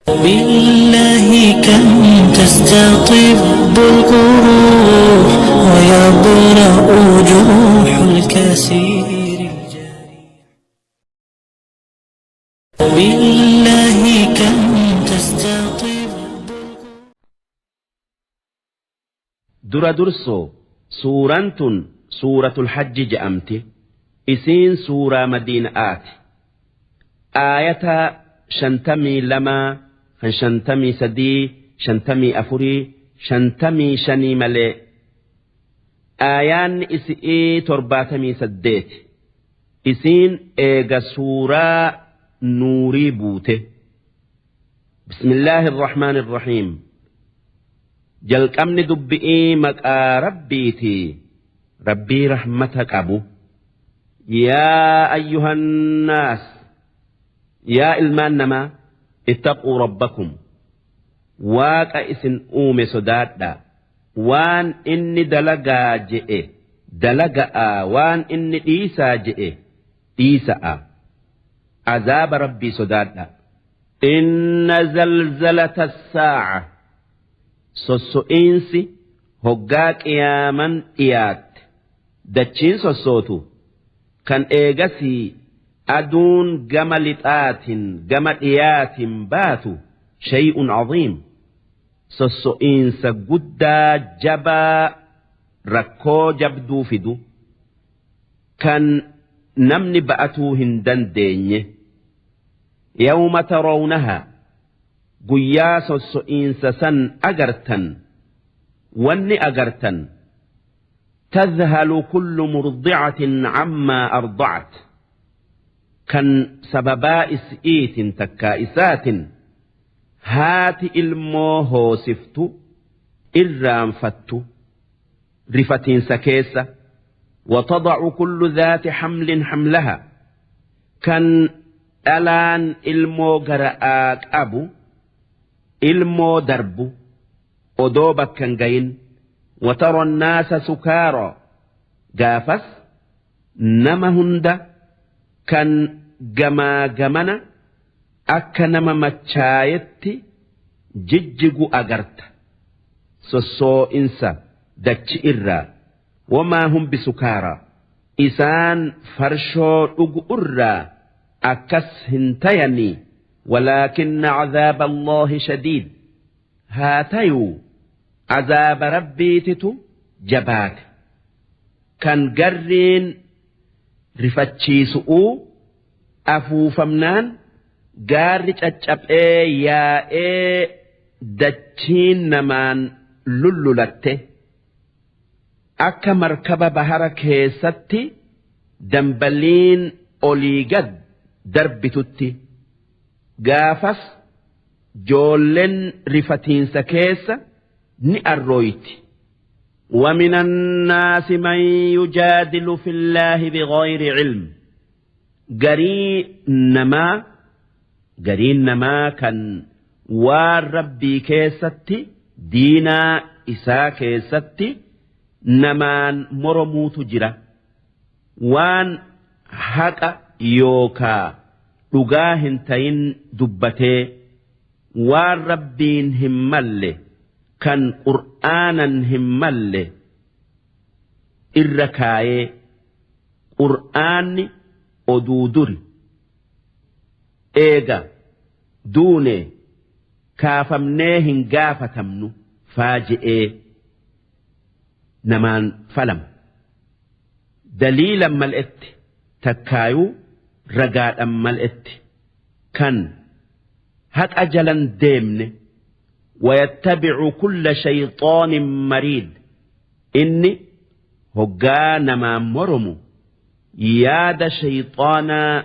بالله كم تستطب القروح ويبرأ جروح الكثير الجريح. بالله كم تستطب. Dura dursoo suuraan tun suuratul hajji je'amti. Isiin suuraa madiina'aati. Aayata 52 kan 53, 54, 55 malee. Aayaanni isi'ii 78. Isiin eega suuraa nuurii buute. Bismillaahi irrahmaani irrahiim. Jalqabni dubbi'ii maqaa rabbiitii rabbii rahmata qabu. Yaa ayyuhannaas, yaa ilmaan namaa, ittaquu rabbakum, waaqa isin uume sodaadhaa. Waan inni dalagaa je'e dalaga'a, waan inni dhiisaa je'e dhiisa'a. Azaaba rabbii sodaadhaa. Inna zalzalata saa'a, sosso'iinsi hoggaa qiyaaman dhiyaatte dachiin sossootu, kan eegasii aduun gama lixaatin gama dhiyaatin baatu, shay'un caziim, sosso'iinsa guddaa jabaa rakkoo jabduu fidu kan namni ba'atuu hin dandeenye. Yawma tarawnahaa, guyyaa sosso'iinsa san agartan, wanni agartan, tadhalu kullu murdicatin cammaa arda'at, kan sababaa is'iitin takkaa isaatin haati ilmoo hoosiftu irraanfattu rifatiinsa keessa. Watadacu kullu dhaati hamlin hamlaha, kan dhalaan ilmoo gara'aa qabu ilmoo darbu odoo bakkan gayin. Watara annaasa sukaara, gaafas nama hunda kan gamaa gamana akka nama machaayetti jijjigu agarta sossoo'insa dachi irraa. Wamaa hum bisukaaraa, isaan farshoo dhugu irraa akkas hin tayanii. Walaakinna cadaaba Allaahi shadiid, haa tayuu azaaba rabbiititu jabaate, kan garriin rifachiisu'uu afuufamnaan gaarri caccaphee yaa'ee dachiin namaan lullulatte, akka markaba bahara keessatti dambaliin olii gad darbitutti. Gaafas joollen rifatiinsa keessa ni arrooyti. ومن الناس من يجادل في الله بغير علم، garii namaa, gariin namaa kan waan rabbii keessatti, diinaa isaa keessatti namaan moromuutu jira, waan haqa yookaa dhugaa hin tayin dubbatee, waan rabbiin hin malle, kan qur'aanan hin malle irra kaayee, qur'aanni oduu duri, eega duune kaafamnee hin gaafatamnu faa je'ee namaan falama. Daliilan mal'etti takkaayuu ragaadhan mal'etti kan haqa jalan deemne. Wayattabicu kulla shayxaanin mariid, inni hoggaa namaan moromu yaada shayxaanaa,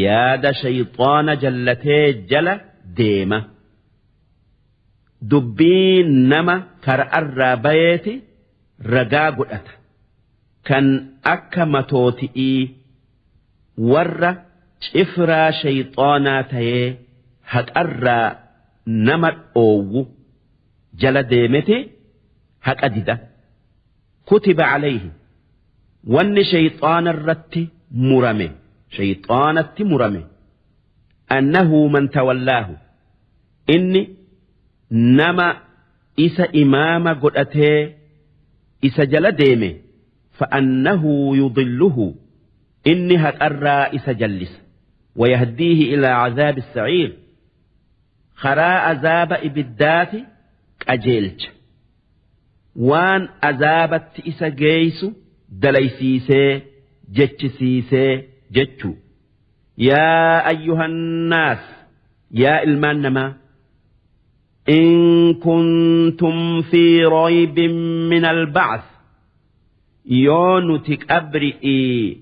yaada shayxaana jallatee jala deema. Dubbii nama kara'arraa bayeeti ragaa godhata, kan akka matooti'ii warra cifraa shayxaanaa tayee haqarraa nama dhoowwu jala deemeti haqa dida. Kutiba calayhi, wanni shayxaana irratti murame, shayxaanatti murame, annahu man tawallaahu. Inni nama isa imaama godhatee isa jala deeme fa'annahu yudilluhu inni haqarraa isa jallisa wayahdiihi ilaa cazaabi saciir karaa azaaba ibiddaati qajeelcha waan azaabatti isa geeysu dalaysiisee jechisiisee jechuu yaa ayyuhannaas yaa ilmaan namaa in kuntum fi raybin min alba'th yoo nuti qabri'ii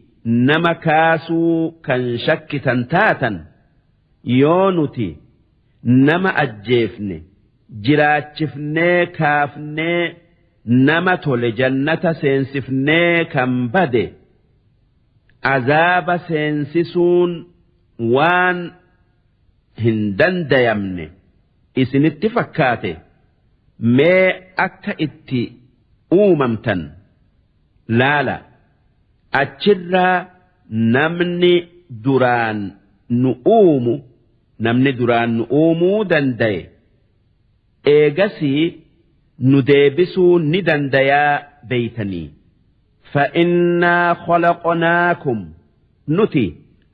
nama kaasuu kan shakkitan taatan yoo nuti nama ajjeefne jiraachifnee kaafnee nama tole jannata seensifnee kan bade azaaba seensisuun waan hin dandayamne isinitti fakkaate mee akka itti uumamtan laala achirraa namni duraan nu uumu namni duraan nu uumuu dandaye eegasii nu deebisuu ni dandayaa beeytanii. Fa'innaa khalaqnaakum nuti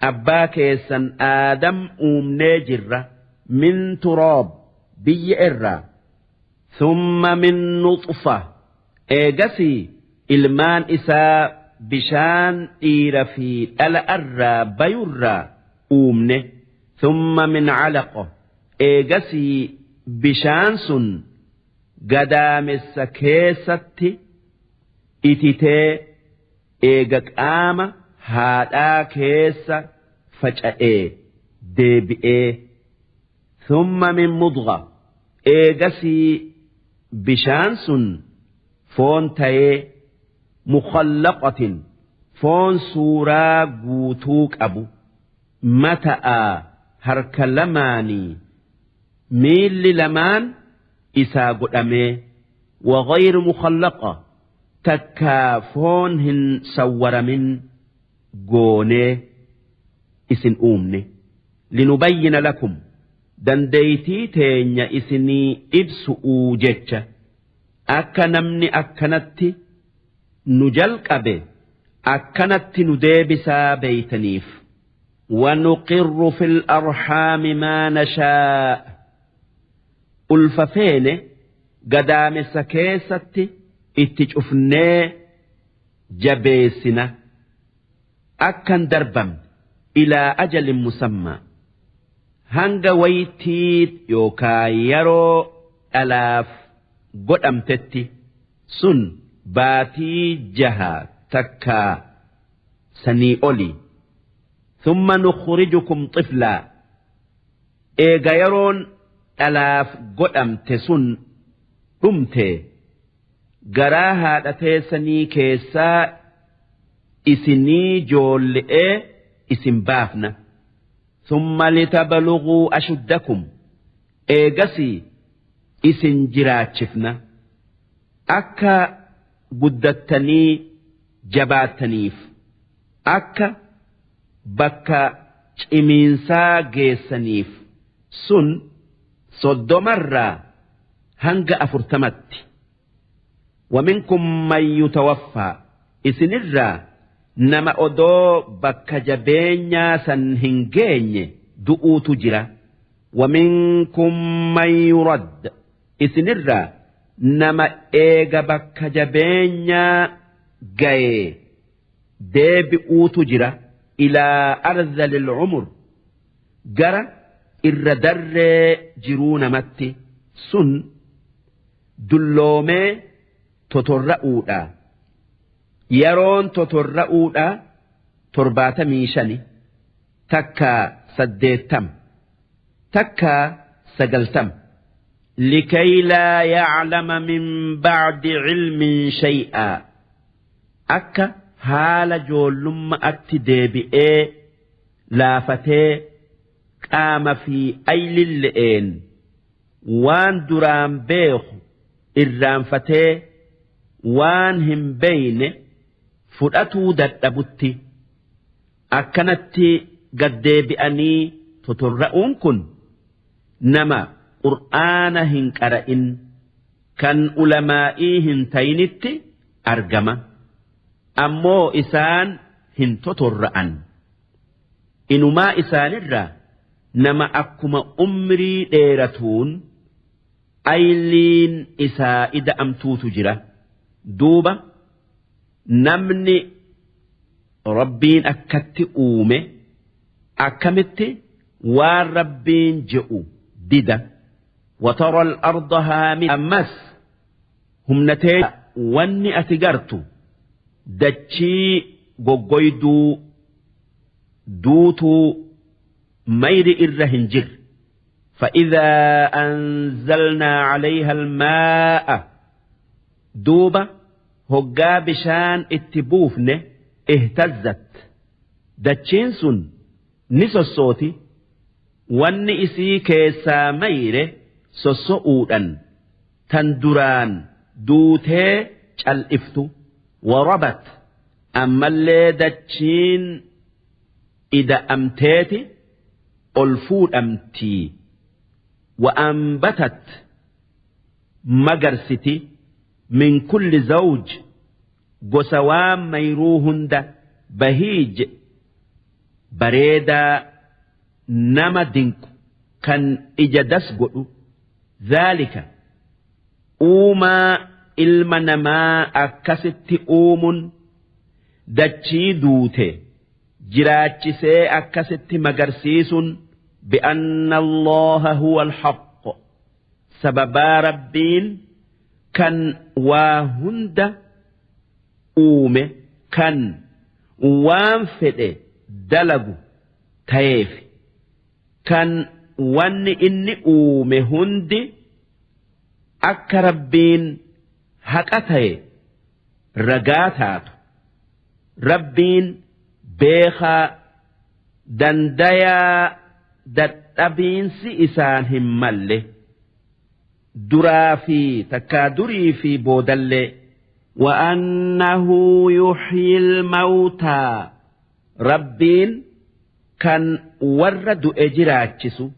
abbaa keessan Aadam uumnee jirra min turaab biyya irraa thumma min nuxfa eegasii ilmaan isaa bishaan dhiira fi dhala irraa bayurraa uumne thumma min calaqa eegasii bishaan sun gadaamessa keessatti ititee eega qaama haadhaa keessa faca'ee deebi'ee thumma min mudgha eegasii bishaan sun foon tayee mukhallaqatin foon suuraa guutuu qabu mata'aa harka lamaanii miilli lamaan isaa godhamee وغير مخلقة takkaa foon hin sawwaramin goonee isin uumne linubayyina lakum dandeeytii teenya isinii ibsu'uu jecha akka namni akkanatti nu jalqabe akkanatti nu deebisaa beeytaniif ونقر في الأرحام ما نشاء ulfa feene gadaamessa keessatti itti cufnee jabeessina akkan darbamne ilaa ajalin musammaa hanga waytii yookaa yeroo dhalaaf godhamtetti sun baatii jaha takkaa sanii oli thumma nukhrijukum xiflaa eega yeroon dhalaaf godhamte sun dhumte garaa haadha teessanii keessaa isinii joolle'ee isin baafna thumma litabalughuu ashuddakum eegasii isin jiraachifna akka guddattanii jabaattaniif akka bakka cimiinsaa geessaniif sun 30rraa hanga 40tti. Waminkum man yutawaffaa isinirraa nama odoo bakka jabeenyaa san hin geenye du'uutu jira. Waminkum man yuradd isinirraa nama eega bakka jabeenyaa gayee deebi'uutu jira ilaa arzalil umur gara irra darree jiruu namatti sun dulloomee totorra'uudha. Yeroon totorra'uudha 75 takkaa 80 takkaa 90. Likay laa yaclama min bacdi cilmin shay'aa akka haala joollumma'atti deebi'ee laafatee qaama fi aylille'een waan duraan beeku irraanfatee waan hin beeyne fudhatuu dadhabutti akkanatti gad deebi'anii totorra'uun kun nama Qur'aana hin qara'in kan ulamaa'ii hin tayinitti argama. Ammoo isaan hin totorra'an. Inumaa isaanirraa nama akkuma umrii dheeratuun ayliin isaa ida'amtuutu jira. Duuba namni Rabbiin akkatti uume akkamitti waan Rabbiin je'u dida. وترى الأرض هامدة ammas humnatee wanni ati gartu dachii goggoyduu duutuu mayri irra hin jirre. فإذا أنزلنا عليها الماء duuba hoggaa bishaan itti buufne اهتزت dachiin sun ni sossooti wanni isii keessaa mayre sosso'uudhan tan duraan duutee cal'iftu وربت ammallee dachiin ida'amteeti ol fuudhamtii وأنبتت magarsiti من كل زوج gosa waan mayruu hunda بهيج bareedaa nama dinqu kan ija das godhu. ذلك uumaa ilma namaa akkasitti uumun dachii duute jiraachisee akkasitti magarsiisun بأن الله هو الحق sababaa Rabbiin kan waa hunda uume kan waan fedhe dalagu ta'eef kan wanni inni uume hundi akka Rabbiin haqa ta'e ragaa taatu. Rabbiin beekaa dandayaa dadhabiinsi isaan hin malle duraa fi takkaa durii fi boodallee. وأنه يحيي الموتى Rabbiin kan warra du'e jiraachisu.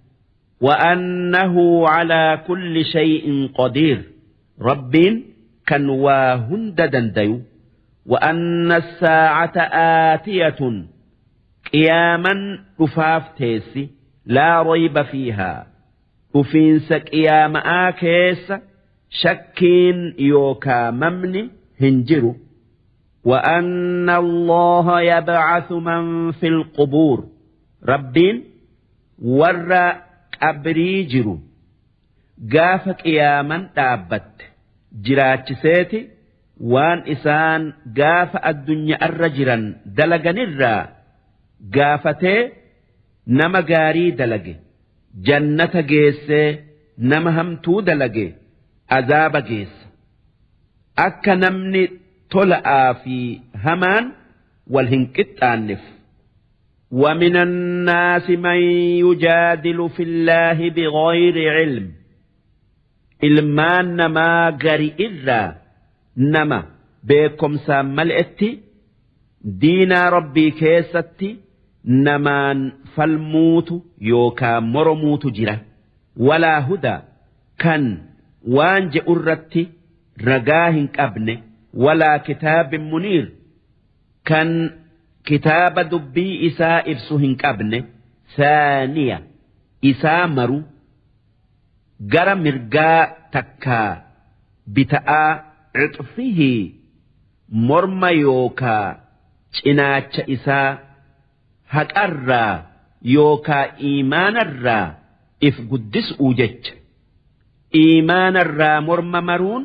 وأنه على كل شيء قدير Rabbiin kan waa hunda dandayu. وأن الساعة آتية qiyaaman dhufaaf teessi لا ريب فيها dhufiinsa qiyaama'aa keessa shakkiin yookaa mamni hin jiru. وأن الله يبعث من في القبور Rabbiin warra qabrii jiru gaafa qiyaaman dhaabbatte jiraachiseeti waan isaan gaafa addunyaarra jiran dalaganirraa gaafatee nama gaarii dalage jannata geessee nama hamtuu dalage azaaba geessa akka namni tola'aa fi hamaan wal hin qixxaanneef. ومن الناس من يجادل في الله بغير علم ilmaan namaa gari irraa nama beekomsaan mal'etti diinaa Rabbii keessatti namaan falmuutu yookaan moromuutu jira. ولا هدى kan waan je'urratti ragaa hin qabne ولا كتاب منير kan kitaaba dubbii isaa ibsu hin qabne. ثانية isaa maru gara mirgaa takkaa bita'aa عطفه morma yookaa cinaacha isaa haqarraa yookaa iimaanarraa if guddisuu jecha iimaanarraa morma maruun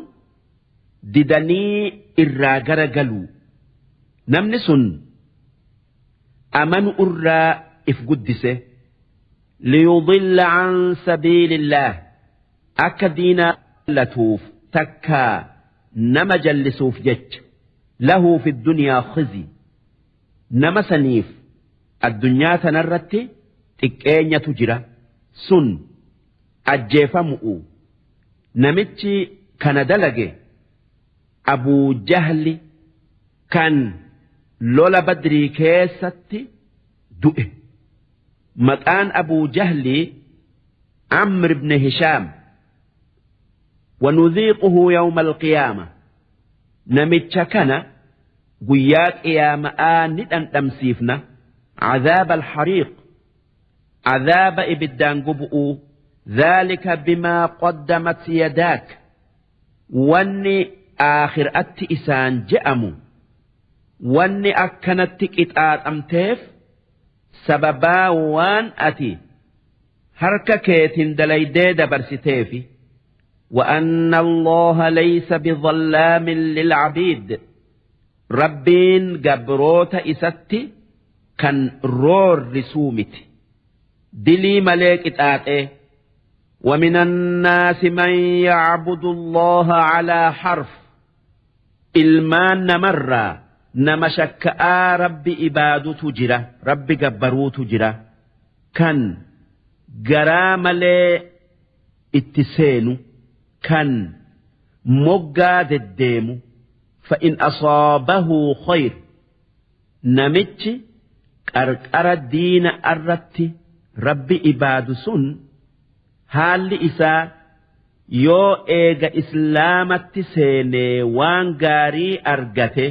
didanii irraa gara galuu namni sun amanu irraa if guddise. ليضل عن سبيل الله akka diinaa latuuf takkaa nama jallisuuf jecha. له في الدنيا خزي nama saniif addunyaa tanarratti xiqqeenyatu jira sun ajjeefamu'u. Namichi kana dalage Abuu Jahli kan lola Badrii keessatti du'e. Maqaan Abuu Jahli Amr ibn Hishaam. Wanuziiquhu yawma alqiyaama namicha kana guyyaa qiyaama'aa ni dhandhamsiifna cadaaba alhariiq cadaaba ibiddaan gubu'uu dhaalika bimaa qaddamat yadaak wanni aakhir'atti isaan je'amu wanni akkanatti qixaaxamteef sababaa waan ati harka keetiin dalaydee dabarsiteefi. وأن الله ليس بظلام للعبيد ربين جبروت إستي كان رور رسومت دلي ملك إتآته ومن الناس من يعبد الله على حرف ilmaan namarraa nama shakka'aa Rabbi ibaadutu jira Rabbi gabbaruutu jira kan garaa malee itti seenu kan moggaa deddeemu fa'in asaabahu khayr namichi qarqara diina irratti Rabbi ibaadu sun haalli isaa yoo eega islaamatti seenee waan gaarii argate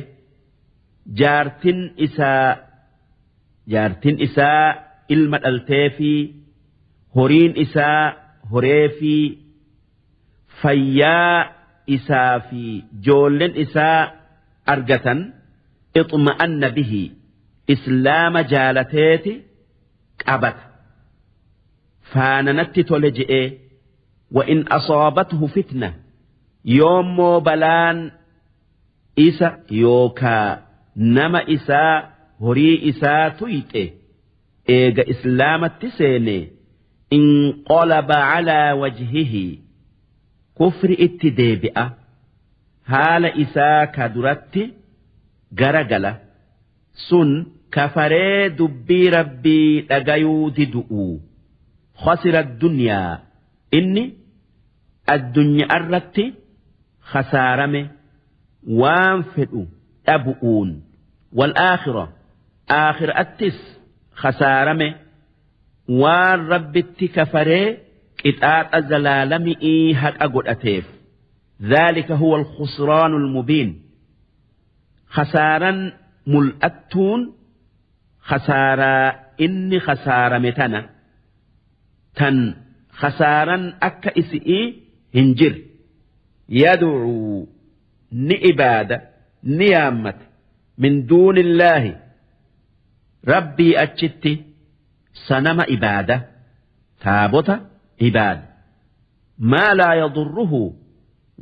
jaartin isaa jaartin isaa ilma dhalteefii horiin isaa horeefii fayyaa isaa fi joollen isaa argatan ixma'anna bihi islaama jaalateeti qabata faananatti tole je'ee وإن أصابته فتنة yoommoo balaan isa yookaa nama isaa horii isaa tuyxe eega islaamatti seene inqalaba calaa wajhihi kufri itti deebi'a haala isaa ka duratti garagala sun kafaree dubbii Rabbii dhagayuu didu'u khasira addunyaa inni addunyaarratti khasaarame waan fedhu dhabu'uun wal aakhira aakhiraattis khasaarame waan Rabbitti kafaree qixaaxa zalaalami'ii haqa godhateef ذلك هو الخسران المبين khasaaran mul'attuun khasaaraa inni khasaarame tana tan khasaaran akka isi'ii hin jirre yad'uu ni ibaada ni yaammata min duunillaahi Rabbii achitti sanama ibaada taabota ibaada maa laa yadurruhu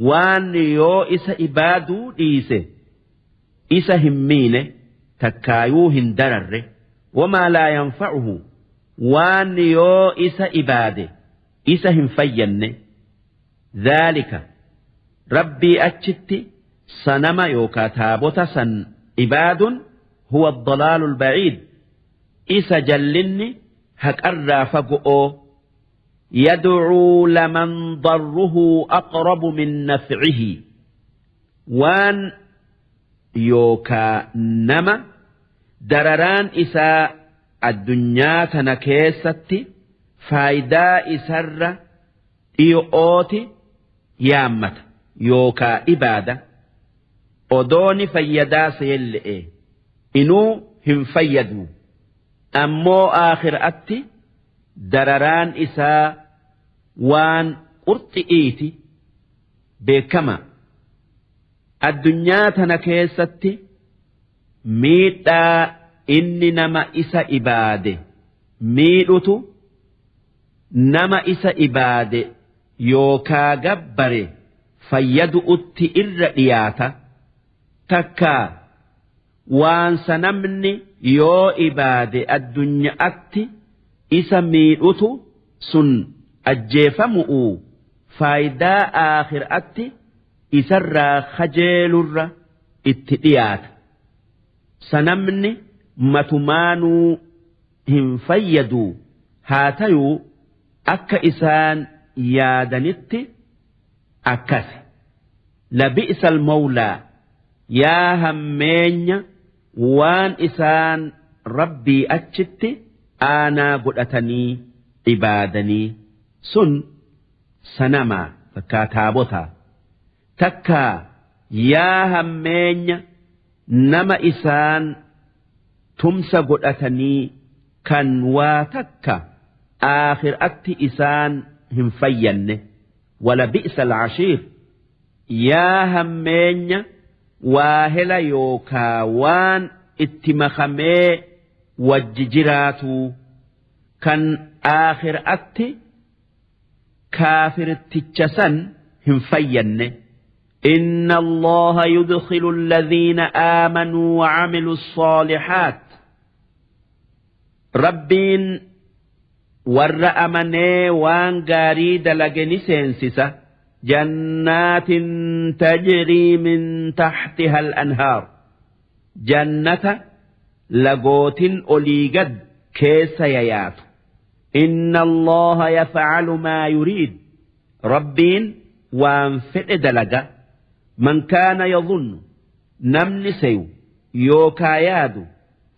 waan yoo isa ibaaduu dhiise isa hin miine takkaayuu hin dararre wamaa laa yanfa'uhu waan yoo isa ibaade isa hin fayyanne dhaalika Rabbii achitti sanama yookaa taabota san ibaadun huwa ad-dalaalul ba'iid isa jallinni haqarraa fago'oo yad'uu laman darruhu aqrabu min naf'ihi waan yookaa nama dararaan isaa addunyaa tana keessatti faayidaa isarra dhiyo'ooti yaammata yookaa ibaada odoo ni fayyadaa seelle'e inuu hin fayyadu ammoo aakhira'atti dararaan isaa waan qurxi'iiti beekama addunyaa tana keessatti miidhaa inni nama isa ibaade miidhutu nama isa ibaade yookaa gabbare fayyadu'utti irra dhiyaata takkaa waan sanamni yoo ibaade addunya'atti isa miidhutu sun ajjeefamu'u faayidaa aakhir'atti isarraa kajeelurra itti dhiyaata sanamni matumaanuu hin fayyadu haa tayuu akka isaan yaadanitti akkasi labi'sal mawlaa yaa hammeenya waan isaan Rabbii achitti aanaa godhatanii ibaadanii. Sun sanamaa takkaa taabotaa. Takkaa yaa hammeenya nama isaan tumsa godhatanii kan waa takka aakhir'atti isaan hin fayyanne. Wala bi'sa al'ashiir yaa hammeenya waahela yookaa waan itti makamee wajji jiraatuu kan aakhir'atti kaafirticha san hin fayyanne. إن الله يدخل الذين آمنوا وعملوا الصالحات Rabbiin warra amanee waan gaarii dalage ni seensisa جنات تجري من تحتها الأنهار jannata lagootin olii gad keessa yayaatu. إن الله يفعل ما يريد Rabbiin waan fedhe dalaga. من كان يظن namni seyu yookaa yaadu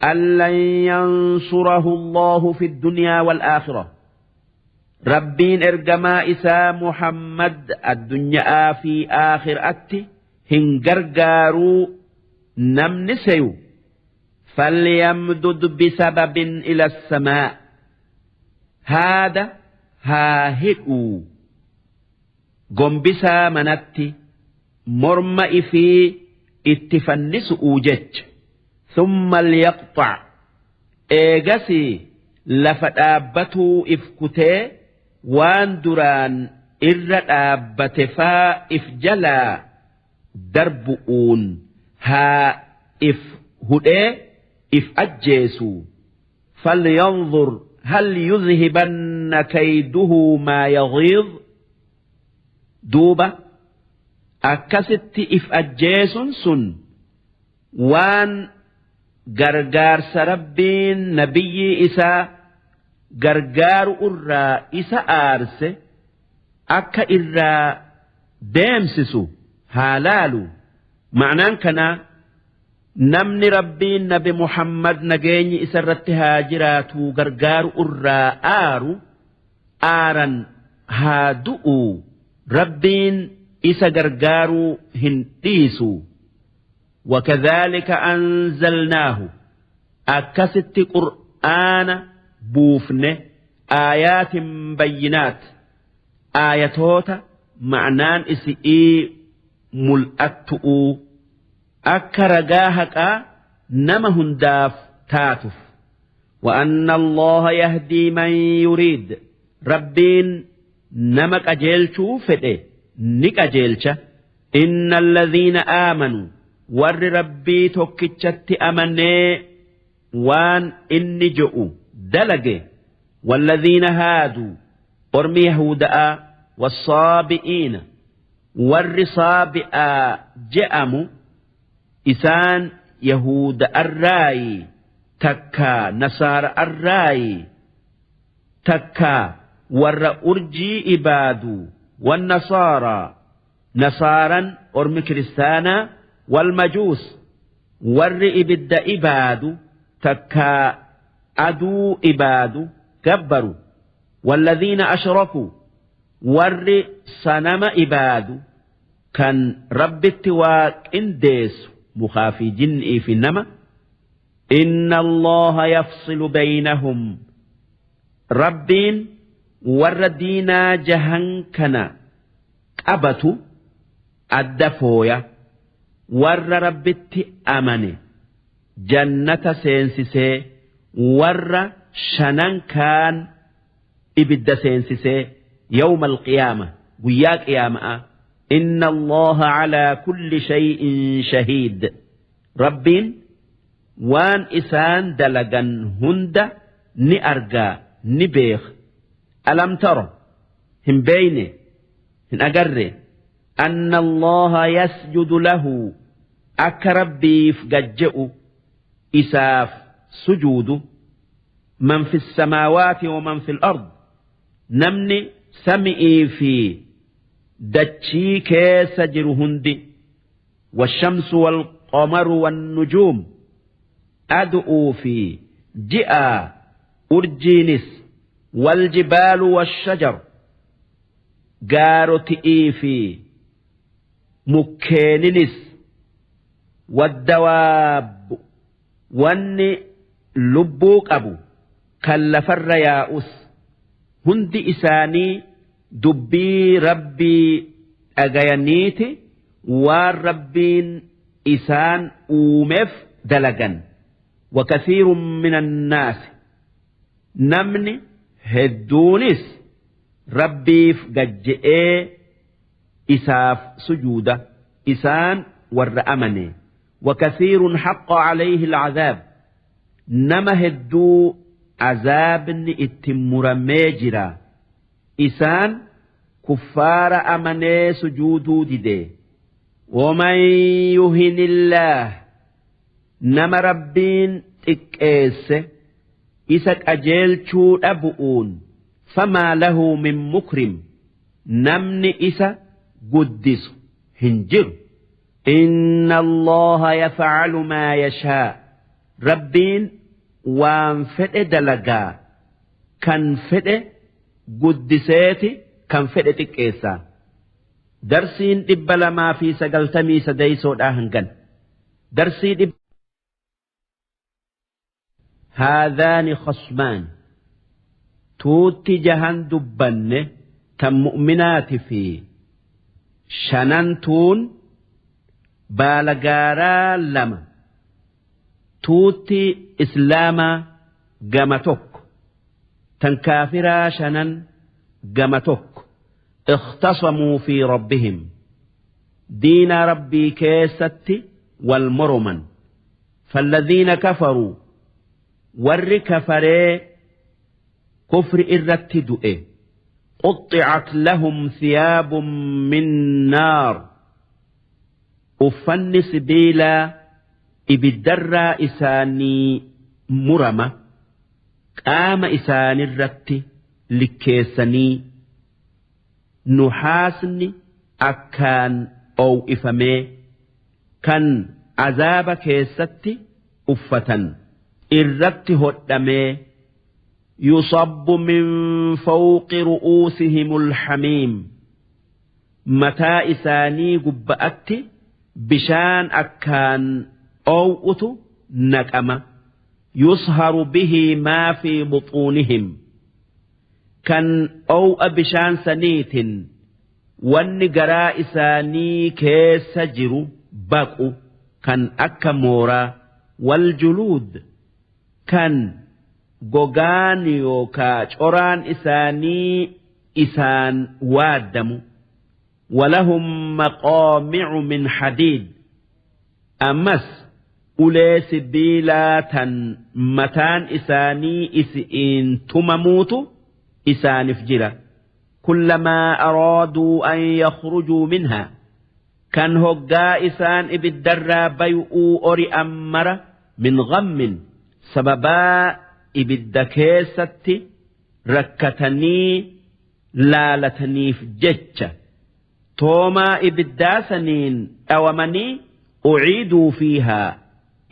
أن لن ينصره الله في الدنيا والآخرة Rabbiin ergamaa isaa Muhammad addunyaa fi aakhiraatti hin gargaaruu namni seyu فليمدد بسبب إلى السماء haada haa hidhuu gombisaa manatti morma ifii itti fannisu'uu jecha ثم ليقطع eegasii lafa dhaabbatuu if kutee waan duraan irra dhaabbate faa if jalaa darbu'uun haa if hudhee if ajjeesu. فلينظر هل يذهبن كيده ما يغيظ duuba akkasitti if ajjeesun sun waan gargaarsa Rabbiin nabiyyi isaa gargaaru irraa isa aarse akka irraa deemsisu haa laalu. Ma'naan kanaa namni Rabbiin Nabi Muhammad nageenyi isa irratti haa jiraatu gargaaru irraa aaru aaran haa du'u, Rabbiin isa gargaaruu hin dhiisu. وكذلك أنزلناه akkasitti qur'aana buufne آيات بينات aayatoota ma'naan isi'ii mul'attu'uu akka ragaa haqaa nama hundaaf taatuuf. وأن الله يهدي من يريد Rabbiin nama qajeelchuu fedhe ni qajeelcha. إن الذين آمنوا warri Rabbii tokkichatti amanee waan inni je'u dalage والذين هادوا ormi yahuda'a والصابئين warri saabi'aa je'amu isaan yahuda arraayi takkaa nasaara arraayi takkaa warra urjii ibaadu والنصارى nasaaran ormi kiristaanaa والمجوس warri ibidda ibaadu takkaa aduu ibaadu gabbaru والذين أشركوا warri sanama ibaadu kan Rabbitti waa qindeessu mukaa fi jinnii fi nama. إن الله يفصل بينهم Rabbiin warra diinaa jahan kana qabatu adda fooya warra Rabbitti amane jannata seensisee warra shanan kaan ibidda seensisee يوم القيامة guyyaa qiyaama'a. إن الله على كل شيء شهيد Rabbiin waan isaan dalagan hunda ni argaa ni beeka. ألم تر hin beeyne hin agarre أن الله يسجد له akka Rabbiif gajje'u isaaf sujuudu من في السماوات ومن في الأرض namni sami'ii fi dachii keessa jiru hundi والشمس والقمر والنجوم adu'uu fi ji'a urjiinis والجبال والشجر Gaaroti'ii fi mukkeeninis waddawaabbu wanni lubbuu qabu kan lafarra yaa'us hundi isaanii dubbii Rabbii dhagayaniiti waan Rabbiin isaan uumeef dalagan. Wakathiirun minan naasi namni hedduunis Rabbiif gad je'ee isaaf sujuuda isaan warra amane. Wakathiirun haqqa alayhi al'azaab nama hedduu azaabni itti muramee jira isaan kuffaara amanee sujuuduu dide. Waman yuhinillaah nama Rabbiin xiqqeesse isa qajeelchuu dhabu'uun famaa lahu min mukrim namni isa guddisu hin jiru. Inna Allaha yaf'alu maa yashaa Rabbiin waan fedhe dalagaa kan fedhe guddiseeti kan fedhe xiqqeessaa. Darsiin 293 hangan. Darsii dhibba haadhaani khasmaan tuutti jahan dubbanne tan mu'minaati fi shanan tuun baalagaaraa lama tuutti islaamaa gama tokko tan kaafiraa shanan gama tokko ikhtasamuu fi rabbihim diina rabbii keessatti wal moroman falladhiina kafaruu warri kafaree kufri irratti du'e quxxicat lahum thiyaabun min naar uffanni sibiilaa ibiddarraa isaanii murama qaama isaanirratti likkeessanii nuhaasni akkaan oo'ifamee kan azaaba keessatti uffatan irratti hodhamee yusabbu min fawqi ru'uusihimul hamiim mataa isaanii gubba'atti bishaan akkaan oow'utu naqama yusharu bihi maa fi buxuunihim kan oow'a bishaan saniitin wanni garaa isaanii keessa jiru baqu kan akka mooraa wal juluud kan gogaan yookaa coraan isaanii isaan waaddamu walahum maqaami'u min hadiid ammas ulee sibiilaa tan mataan isaanii isi'iin tumamuutu isaanif jira kullamaa araaduu an yakhrujuu minhaa kan hoggaa isaan ibiddarraa bayu'uu ori'an mara min ghammin sababaa ibidda keessatti rakkatanii laalataniif jecha toomaa ibiddaa saniin dhawamanii uciiduu fiihaa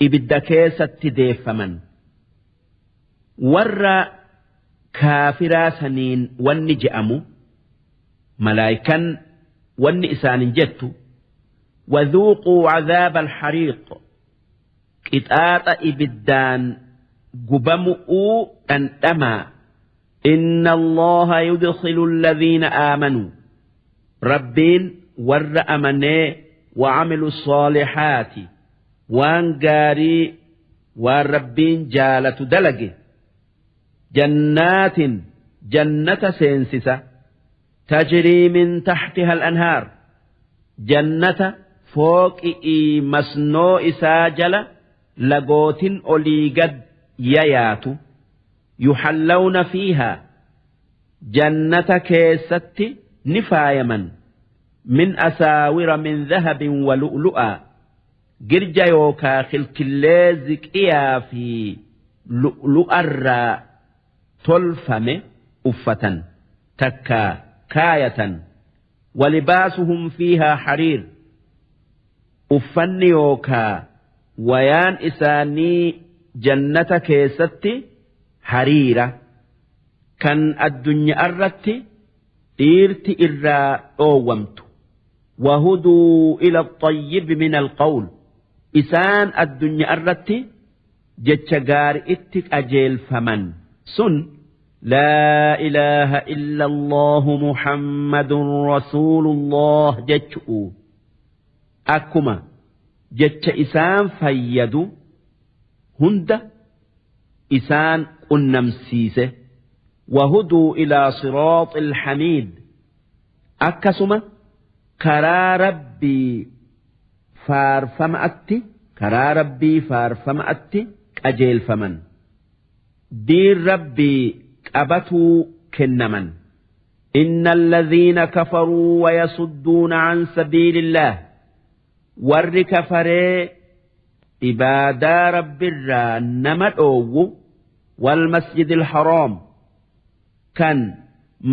ibidda keessatti deeffaman warra kaafiraa saniin wanni je'amu malaaykan wanni isaanin jettu wadhuuquu cadaaba alxariiq qixaaxa ibiddaan gubamu'uu dhandhamaa inna allaha yudkhilu alladhiina aamanuu rabbiin warra amanee wacamilu saalixaati waan gaarii waan rabbiin jaalatu dalage jannaatin jannata seensisa tajrii min taxtiha al-anhaar jannata fooqi'ii masnoo isaa jala lagootin olii gad yayaatu yuhallawna fiihaa jannata keessatti ni faayaman min asaawira min dhahabin wa lu'lu'aa girja yookaa kilkillee ziqiyaa fi lu'lu'arraa tolfame uffatan takkaa kaayatan walibaasuhum fiihaa hariir uffanni yookaa wayaan isaanii jannata keessatti hariira kan addunyaarratti Dhiirti irraa dhoowwamtu. Wahuduu ila xayyibi min alqawl isaan addunyaa irratti jecha gaari'itti qajeelfaman sun laa ilaaha illa allahu muhammadun rasuulullah jechu'u akkuma jecha isaan fayyadu hunda isaan qunnamsiise. Wahuduu ilaa siraaxil hamiid akkasuma karaa rabbii faarfama'atti karaa rabbii faarfama'atti qajeelfaman diin rabbii qabatuu kennaman. إن الذين كفروا ويصدون عن سبيل الله warri kafaree ibaadaa rabbirraa nama dhoowwu والمسجد الحرام kan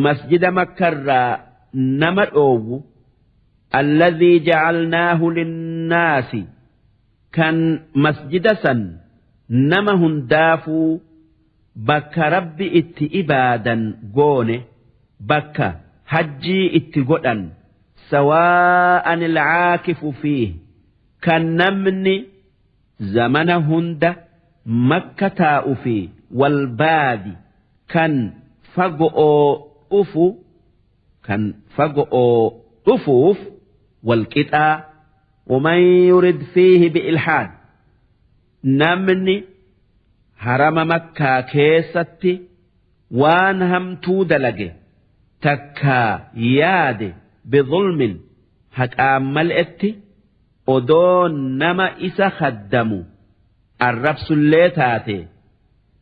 masjida makkarraa nama dhoowwu الذي جعلناه للناس kan masjida san nama hundaafuu bakka rabbi itti ibaadan goone bakka hajjii itti godhan سواء العاكف فيه kan namni zamana hunda makka taa'u fi والبادي kan fago'oo dhufu kan fago'oo dhufuuf walqixaa. ومن يرد فيه بإلحاد namni harama makkaa keessatti waan hamtuu dalage takkaa yaade بظلم haqaan mal'etti odoo nama isa khaddamu arrabsullee taate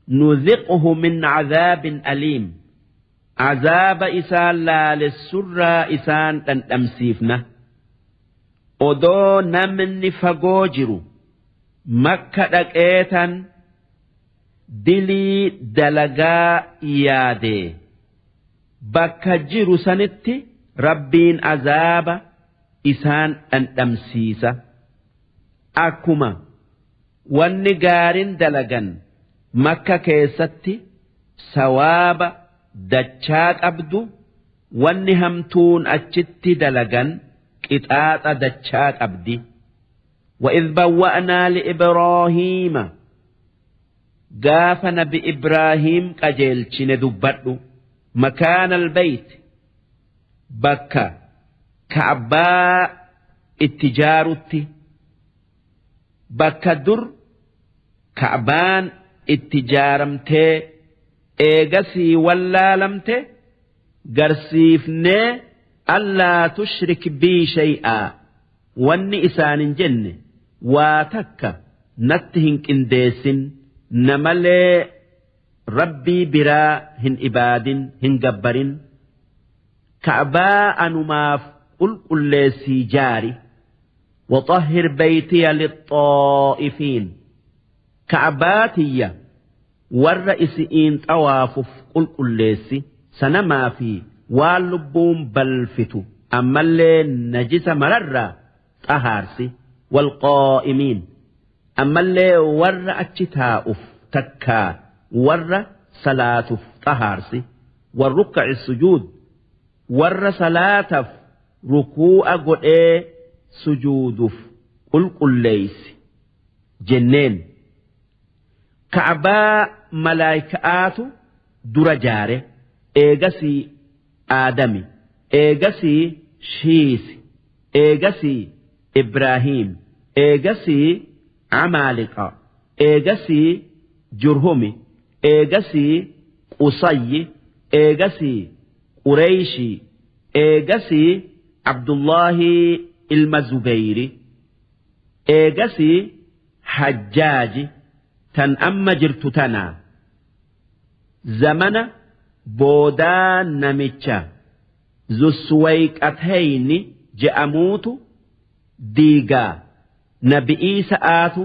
نذقه من عذاب أليم azaaba isaan laalessurraa isaan dhandhamsiifna. Odoo namni fagoo jiru makka dhaqeetan dilii dalagaa yaadee bakka jiru sanitti rabbiin azaaba isaan dhandhamsiisa. Akkuma wanni gaarin dalagan makka keessatti sawaaba dachaa qabdu wanni hamtuun achitti dalagan qixaaxa dachaa qabdi. وإذ بوأنا لإبراهيم gaafa nabi Ibraahim qajeelchine dubbadhu مكان البيت bakka ka'baa itti jaarutti bakka dur ka'baan itti jaaramtee eegasii wallaalamte garsiifnee ألا تشرك بي شيئا wanni isaanin jenne waa takka natti hin qindeessin namalee rabbii biraa hin ibaadin hin gabbarin ka'baa anumaaf qulqulleessii jaari. وطهر بيتي للطائفين ka'baatiyya warra isi'iin xawaafuf qulqulleessi sanamaa fi waan lubbuun balfitu ammallee najisa mararraa xahaarsi والقائمين ammallee warra achi taa'uf takkaa warra salaatuf xahaarsi والركع السجود warra salaataf rukuu'a godhee sujuuduf qulqulleeysi jenneen. Ka'baa malaayika'aatu dura jaare eegasii aadami eegasii shiisi eegasii ibraahiim eegasii amaaliqa eegasii jurhumi eegasii qusayyi eegasii qureeyshii eegasii abdullahi ilma zubeyri eegasii hajjaaji tan amma jirtu tanaa zamana boodaa namicha zussuwayqatayni je'amuutu diigaa nabi'ii sa'aatu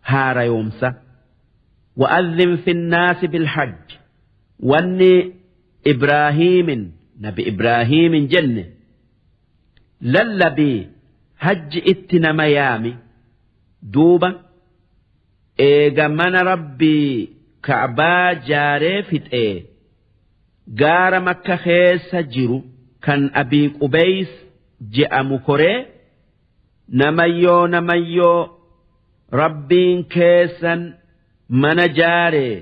haarayoomsa. وأذن في الناس بالحج wanni إبراهيم nabi إبراهيم jenne lallabii hajji itti nama yaami. Duuba eega mana rabbii ka'baa jaaree fixee gaara makka keessa jiru. kan Abii Qubeys je'amu koree namayyoo namayyoo Rabbiin keessan mana jaaree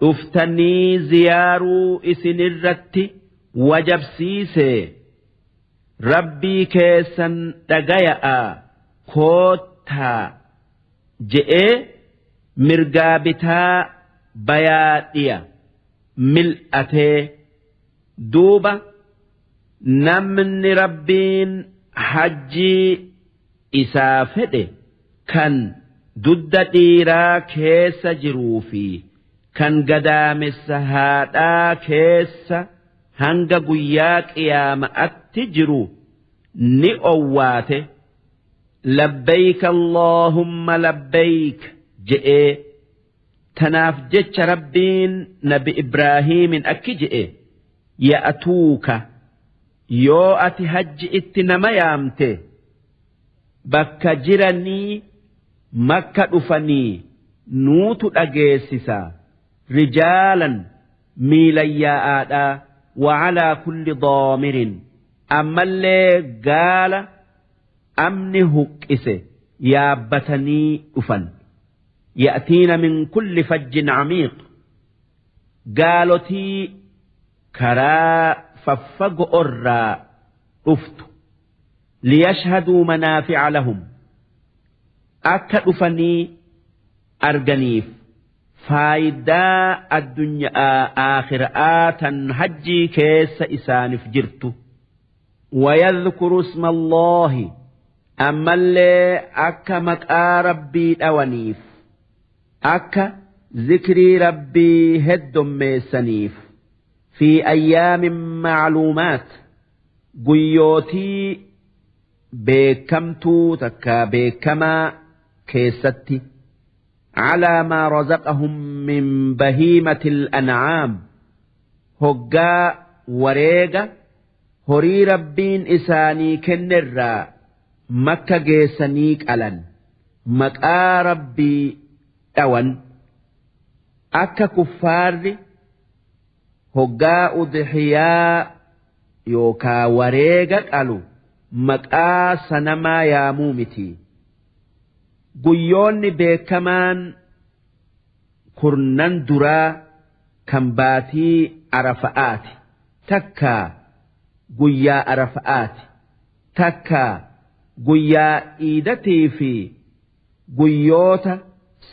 dhuftanii ziyaaruu isinirratti wajabsiisee Rabbii keessan dhagaya'aa koottaa je'ee mirgaa bitaa bayaa dhiya mil'atee duuba namni Rabbiin hajjii isaa fedhe kan dudda dhiiraa keessa jiruu fi kan gadaamessa haadhaa keessa hanga guyyaa qiyaama'atti jiru ni owwaate labbayk Allaahumma labbayk je'ee tanaaf jecha Rabbiin nabi Ibraahiimin akki je'e ya'tuuka yoo ati hajji itti nama yaamte bakka jiranii makka dhufanii nuutu dhageessisa rijaalan miilan yaa'aadhaa wa'alaa kulli daamirin ammallee gaala amni huqqise yaabbatanii dhufan ya'tiina min kulli fajjin camiiq gaalotii karaa faffago'orraa dhuftu liyashhaduu manaafica lahum akka dhufanii arganiif faayidaa addunyaa aakhira'aa tan hajjii keessa isaanif jirtu. ويذكروا اسم الله ammallee akka maqaa Rabbii dhawaniif akka zikrii Rabbii heddommeessaniif fi ayyaamin macluumaat guyyootii beekamtuu takka beekamaa keessatti calaa maa razaqahum min bahiimatil an'aam hoggaa wareega horii Rabbiin isaanii kennerraa makka geessanii qalan maqaa Rabbii dhawan akka kuffaarri hoggaa udhiyaa yookaa wareega qalu maqaa sanamaa yaamuu miti. Guyyoonni beekamaan kurnan duraa kan baatii Arafa'aati. Takkaa guyyaa Arafa'aati. Takkaa guyyaa iidatii fi guyyoota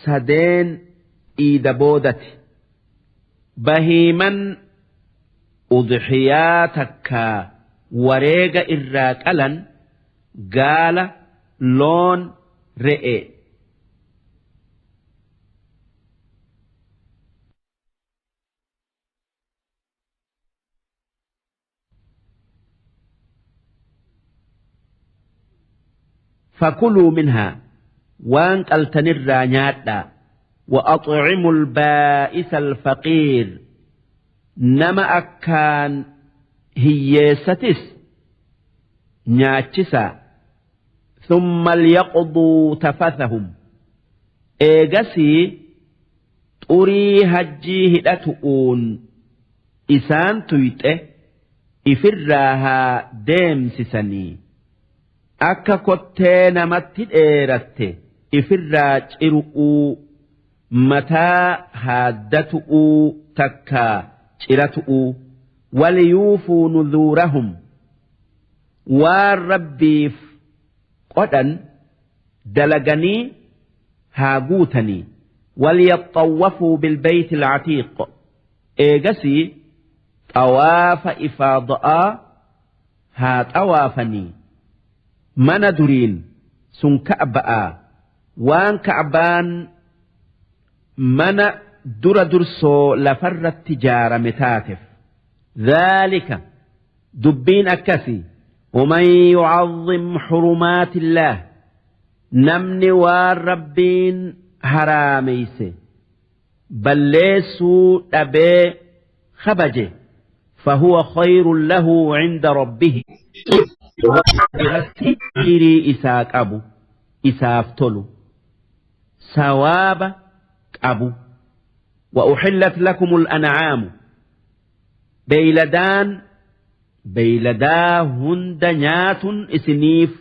sadeen iida boodati. Bahiiman udhiyaa takkaa wareega irraa qalan gaala, loon, re'ee. Fakuluu minhaa waan qaltanirraa nyaadhaa وأطعموا البائس الفقير nama akkaan hiyyeessatis nyaachisaa ثم ليقضوا تفثهم eegasii xurii hajjii hidhatu'uun isaan tuyxe ifirraa haa deemsisanii akka kottee namatti dheeratte ifirraa ciru'uu mataa haaddatu'uu takkaa ciratu'uu waliyuufuu nuzuurahum waan rabbiif qodhan dalaganii haa guutanii walyaxxawwafuu bilbeeyti alcatiiq eegasii xawaafa ifaada'aa haa xawaafanii mana duriin sun ka'ba'aa waan ka'baan mana dura dursoo lafarratti jaarame taatef dhaalika dubbiin akkasi ومن يعظم حرمات الله namni waan Rabbiin haraameyse balleessuu dhabee kabaje fahuwa khayrun lahu cinda rabbihi biratti khayrii isaa qabu isaaf tolu sawaaba qabu wa uxillat lakumul an'aamu beeyladaan Beyladaa hunda nyaatun isiniif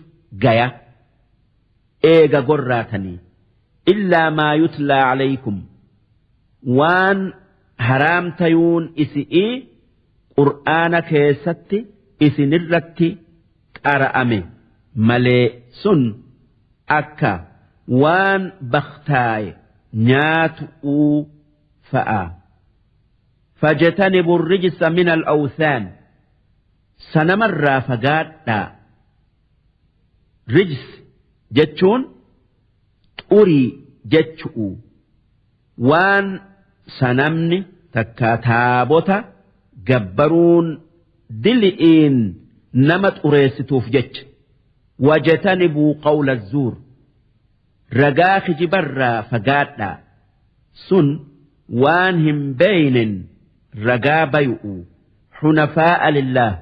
gaya eega gorraatanii. Illaa maa yutlaa alaykum, waan haraam tayuun isi'ii qur'aana keessatti isinirratti qara'ame malee. Sun akka waan bakhtaaye nyaatu'uu fa'a. Fajtanibu rijsa min al-awthaan, sanamarraa fagaadhaa. Rijs jechuun xurii jechu'u. Waan sanamni takkaa taabota gabbaruun dili'iin nama xureessituuf jecha. Wajtanibuu qawla zuur, ragaa kijibarraa fagaadhaa. Sun waan hin beeynen ragaa bayu'u. Hunafaa'a lillaah,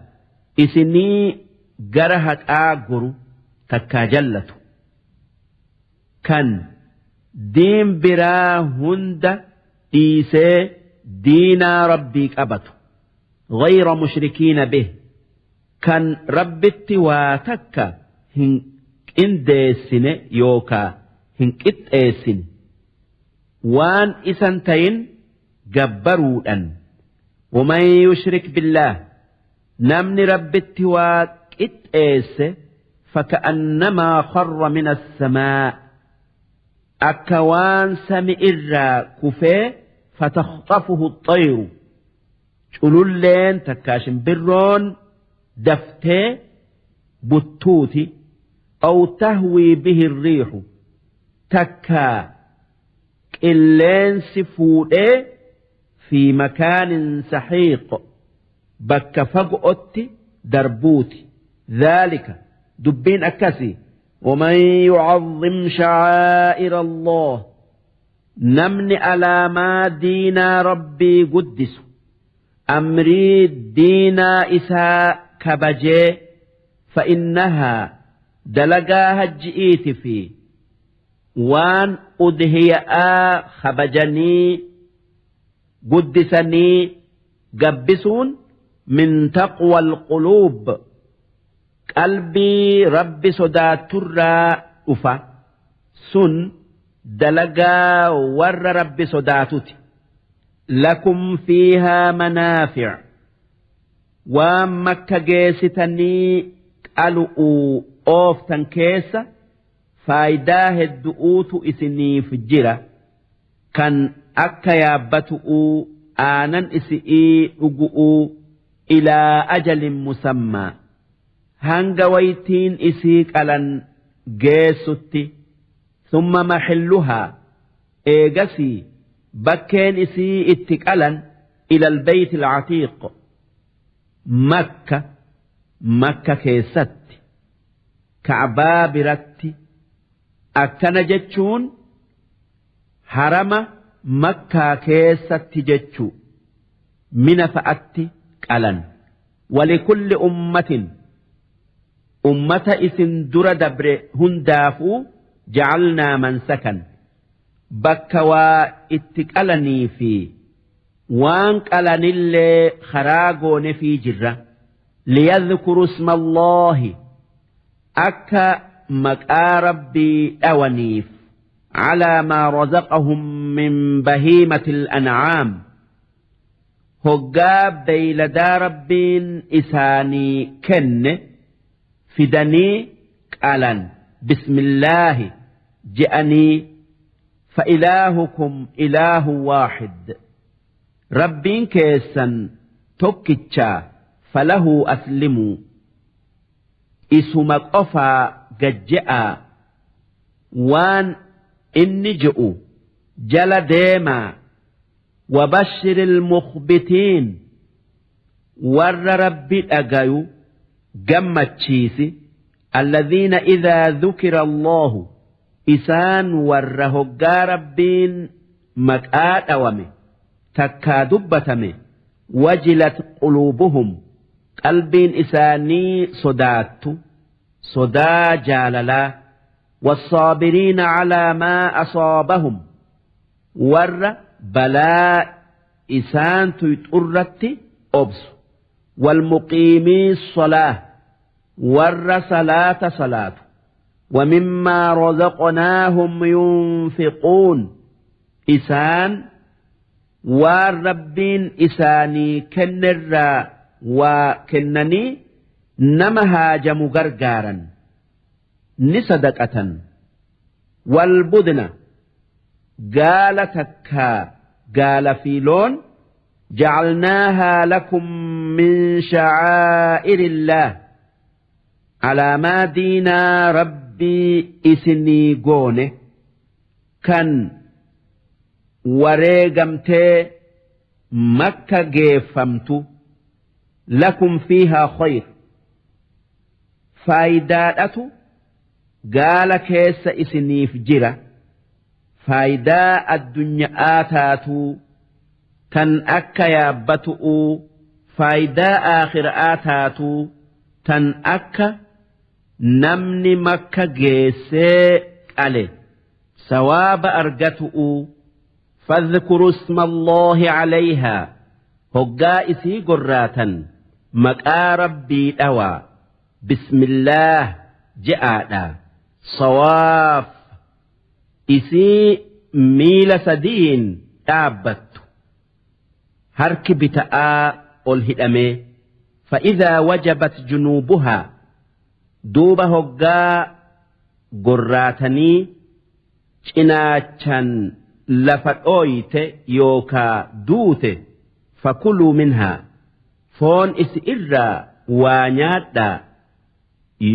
isinii gara haqaa goru takkaa jallatu, kan diin biraa hunda dhiisee diinaa Rabbii qabatu. Ghayra mushrikiina bih, kan Rabbitti waa takka hin qindeessine yookaa hin qixxeessine waan isan tayin gabbaruudhan. Waman yushrik billaah, namni Rabbitti waa qixxeesse, faka'annamaa kharra min assamaa, akka waan sami irraa kufee, fatakhxafuhu xayru, cululleen takkaa shimbirroon daftee buttuuti, aw tahwii bihi riixu, takkaa qilleensi fuudhee, fi makaanin saxiiq, bakka fago'otti darbuuti. Dhaalika, dubbiin akkasi. Waman yucazzim shacaa'ira Allah, namni alaamaa diinaa Rabbii guddisu, amrii diinaa isaa kabajee, fa'innahaa, dalagaa hajji'iiti fi waan udhiya'aa kabajanii guddisanii gabbisuun, min taqwa alquluub, qalbii Rabbi sodaatturraa dhufa. Sun dalagaa warra Rabbi sodaatuti. Lakum fiihaa manaafic, waan Makka geessitanii qalu'uu ooftan keessa faayidaa heddu'uutu isiniif jira, kan akka yaabbatu'uu, aanan isi'ii dhugu'uu, ilaa ajalin musammaa, hanga waytiin isii qalan geessutti. Summa maxilluhaa, eegasii bakkeen isii itti qalan, ilal beeyti alcatiiq, Makka, Makka keessatti Ka'baa biratti. Akkana jechuun harama Makkaa keessatti jechuu, Mina fa'atti qalan. Walikulli ummatin, ummata isin dura dabre hundaafuu, jacalnaa mansakan, bakka waa itti qalanii fi waan qalanillee karaa goonefii jirra. Liyadhkuru isma Allaahi, akka maqaa Rabbii dhawaniif, calaa maa razaqahum min bahiimatil an'aam, hoggaa beeyladaa Rabbiin isaanii kenne fidanii qalan, bismillaahi je'anii. Fa'ilaahukum ilaahu waaxid, Rabbiin keessan tokkichaa, falahuu aslimuu, isuma qofaa gad je'aa, waan inni je'u jala deemaa. Wabashshir ilmukhbitiin, warra Rabbi dhagayu gammachiisi. Alladhiina idhaa dhukira Allahu, isaan warra hoggaa Rabbiin maqaa dhawame takkaa dubbatame, wajilat quluubuhum, qalbiin isaanii sodaattu sodaa jaalalaa, wassaabiriina calaa maa asaabahum, warra balaa isaan tuyxurratti obsu. Walmuqiimii salaa, warra salaata salaatu. Wamimmaa razaqnaahum yunfiquun, isaan waan Rabbiin isaanii kennerraa waa kennanii nama haajamu gargaaran, ni sadaqatan. Walbudna, gaala takkaa gaala fi loon, jacalnaahaa lakum min sha'aairillaah, alaamaa diinaa Rabbii isinii goone, kan wareegamtee Makka geeffamtu. Lakum fiihaa khayr, faaydaadhatu gaala keessa isiniif jira, faaydaa addunya'aa taatuu tan akka yaabbatu'uu, faaydaa aakhira'aa taatuu tan akka namni Makka geessee qale sawaaba argatu'uu. Fadhkuru isma Allaahi calayhaa, hoggaa isii gorraatan maqaa Rabbii dhawaa, bismillaah je'aadha. Sawaaf, isii miila sadiin dhaabbattu, harki bita'aa ol hidhamee. Fa'idhaa wajabat junuubuhaa, duuba hoggaa gorraatanii cinaachan lafa dhooyte yookaa duute, fakuluu minhaa, foon isi irraa waa nyaadhaa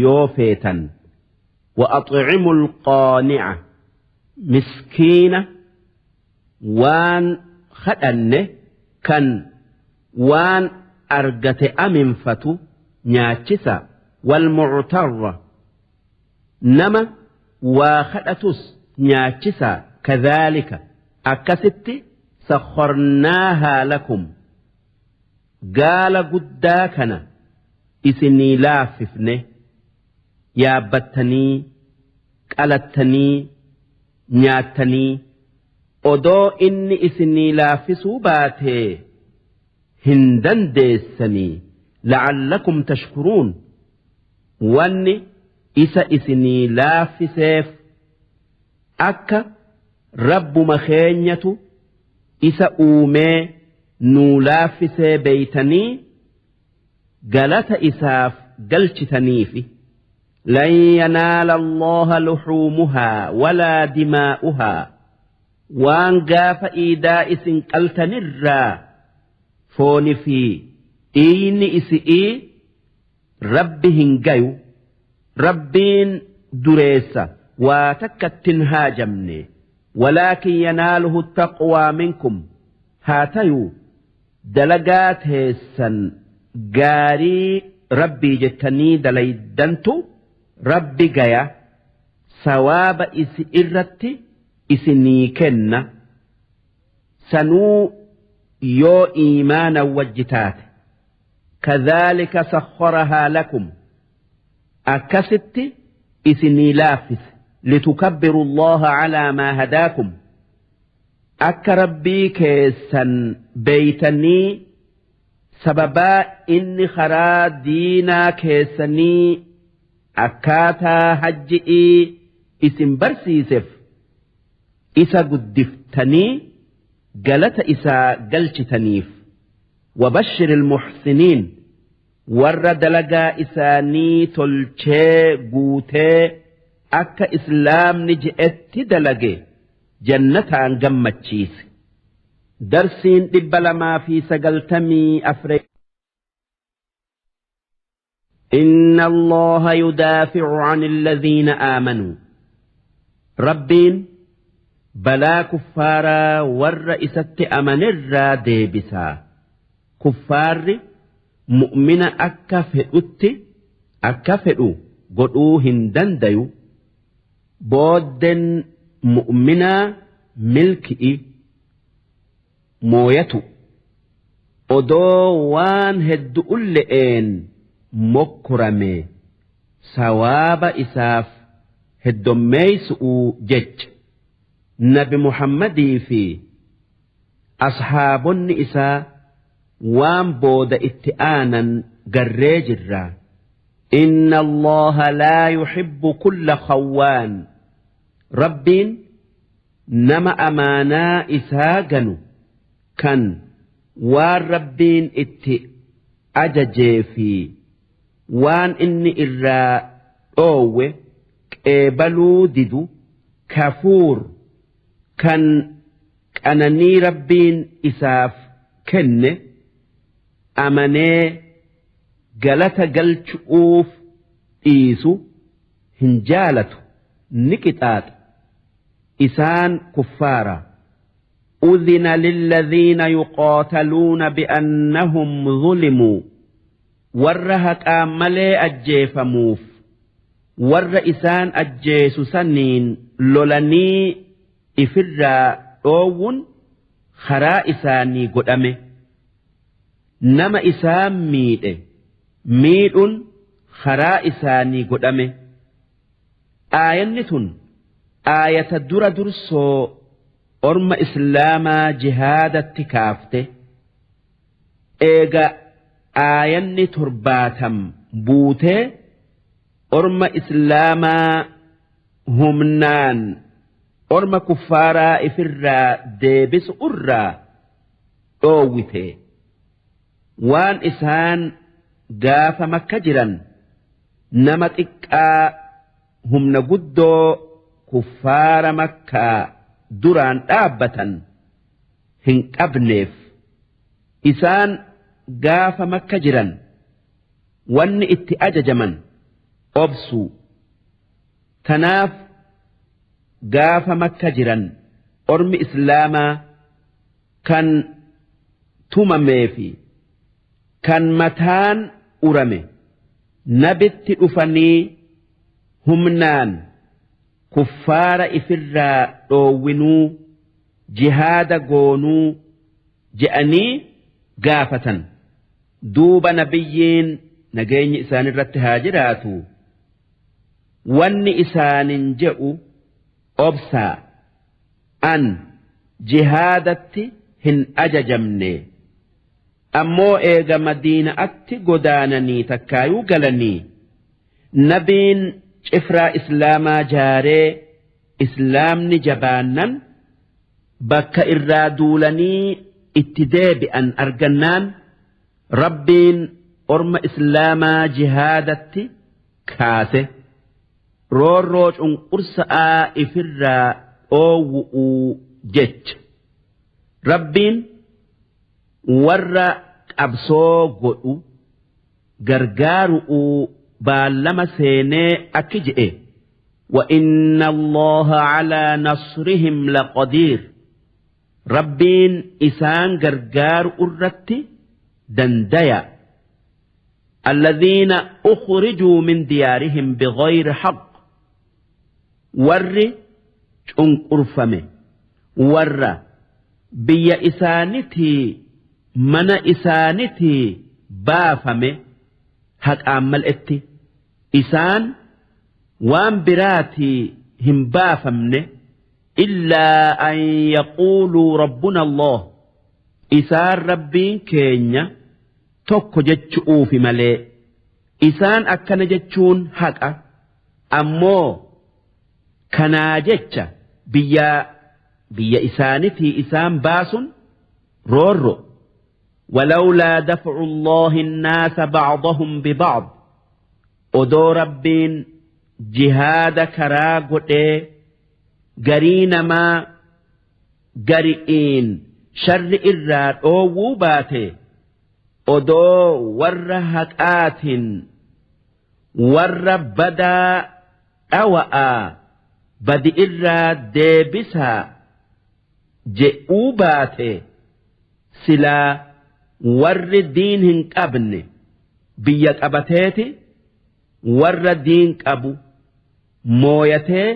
yoo feetan. Wa'axcimul qaani'a, miskiina waan khadhanne kan waan argate aminfatu nyaachisa. Wal muctarra, nama waa khadhatus nyaachisaa. Kadhaalika, akkasitti, sakharnaahaa lakum, gaala guddaa kana isinii laaffifne, yaabbattanii qalattanii nyaattanii. Odoo inni isinii laaffisuu baatee hin dandeessanii. La'allakum tashkuruun, wanni isa isinii laaffiseef akka Rabbuma keenyatu isa uumee nuu laaffisee beeytanii galata isaaf galchitaniifi. Lan yanaala Allaha luhuumuhaa walaa dimaa'uhaa, waan gaafa iidaa isin qaltanirraa fooni fi dhiiyni isi'ii Rabbi hin gayu, Rabbiin dureessa waa takkattin haajamne. Walaakin yanaaluhu taqwaa minkum, haa tayuu dalagaa teessan gaarii Rabbii jettanii dalaydantu Rabbi gaya, sawaaba isi irratti isinii kenna, sanuu yoo iimaana wajji taate. Kadhaalika sakhkharahaa lakum, akkasitti isinii laaffise. Litukabbiru Allaha calaa maa hadaakum, akka Rabbii keessan beeytanii sababaa inni karaa diinaa keessanii akkaataa hajji'ii isin barsiisef isa guddiftanii galata isaa galchitaniif. Wabashshiril muhsiniin, warra dalagaa isaanii tolchee guutee akka islaamni je'etti dalage jannataan gammachiisi. Darsiin 294. Inna Allaha yudaafi'u 'anil ladhiina aamanuu, Rabbiin balaa kuffaaraa warra isatti amanerraa deebisaa. Kuffaarri mu'mina akka fedhutti akka fedhu godhuu hin dandayu. Boodden mu'minaa milki'i, mooyatu. Odoo waan heddu'ulle'een mokkorame sawaaba isaaf heddommeeysu'uu jecha. Nabi Muhammadii fi ashaabonni isaa. waan booda itti aanan garree jirra. Inna Allaha laa yuhibbu kulla khawwaan. Rabbiin nama amaanaa isaa ganu kan waan Rabbiin itti ajajee fi waan inni irraa dhoowwe qeebaluu didu kafuur kan qananii Rabbiin isaaf kenne amanee galata galchu'uuf dhiisu hin jaalatu ni qixaaxa isaan kuffaara. أذن للذين يقاتلون بأنهم ظلموا warra haqaan malee ajjeefamuuf warra isaan ajjeesu saniin lolanii ifirraa dhoowwun karaa isaanii godhame nama isaan miidhe miidhun karaa isaanii godhame aayanni tun aayata dura dursoo orma islaamaa jihaadatti kaafte eega aayanni 70 buutee orma islaamaa humnaan orma kuffaaraa ifirraa deebisu irraa dhoowwite waan isaan gaafa makka jiran nama xiqqaa humna guddoo kuffaara makkaa duraan dhaabbatan hin qabneef isaan gaafa makka jiran wanni itti ajajaman obsuu tanaaf gaafa makka jiran ormi islaamaa kan tumamee fi kan mataan urame nabitti dhufanii humnaan kuffaara ifirraa dhoowwinuu jihaada goonuu je'anii gaafatan duuba nabiyyiin nageenyi isaanirratti haa jiraatu wanni isaanin je'u obsaa an jihaadatti hin ajajamne ammoo eega madiina'atti godaananii takkaayuu galanii nabiin cifraa islaamaa jaaree islaamni jabaannan bakka irraa duulanii itti deebi'an argannaan Rabbiin orma islaamaa jihaadatti kaase roorroo cunqursa'aa ifirraa dhoowwu'uu jecha Rabbiin warra qabsoo godhu gargaaru'uu baallama seenee akki je'e وإن الله على نصرهم لقدير Rabbiin isaan gargaaru irratti dandaya الذين أخرجوا من ديارهم بغير حق warri cunqurfame warra biyya isaanitii mana isaanitii baafame haqaan mal'etti isaan waan biraatii hin baafamne illaa an yaquuluu rabbuna Allah isaan rabbiin keenya tokko jechu'uufi malee isaan akkana jechuun haqa ammoo kanaa jecha biyya biyya isaanitii isaan baasun roorro ولولا دفع الله الناس بعضهم ببعض odoo rabbiin jihaada karaa godhee garii namaa gari'iin sharri irraa dhoowwuu baate odoo warra haqaatiin warra badaa dhawa'aa badi irraa deebisaa je'uu baate silaa warri diin hin qabne biyya qabateeti warra diin qabu mooyatee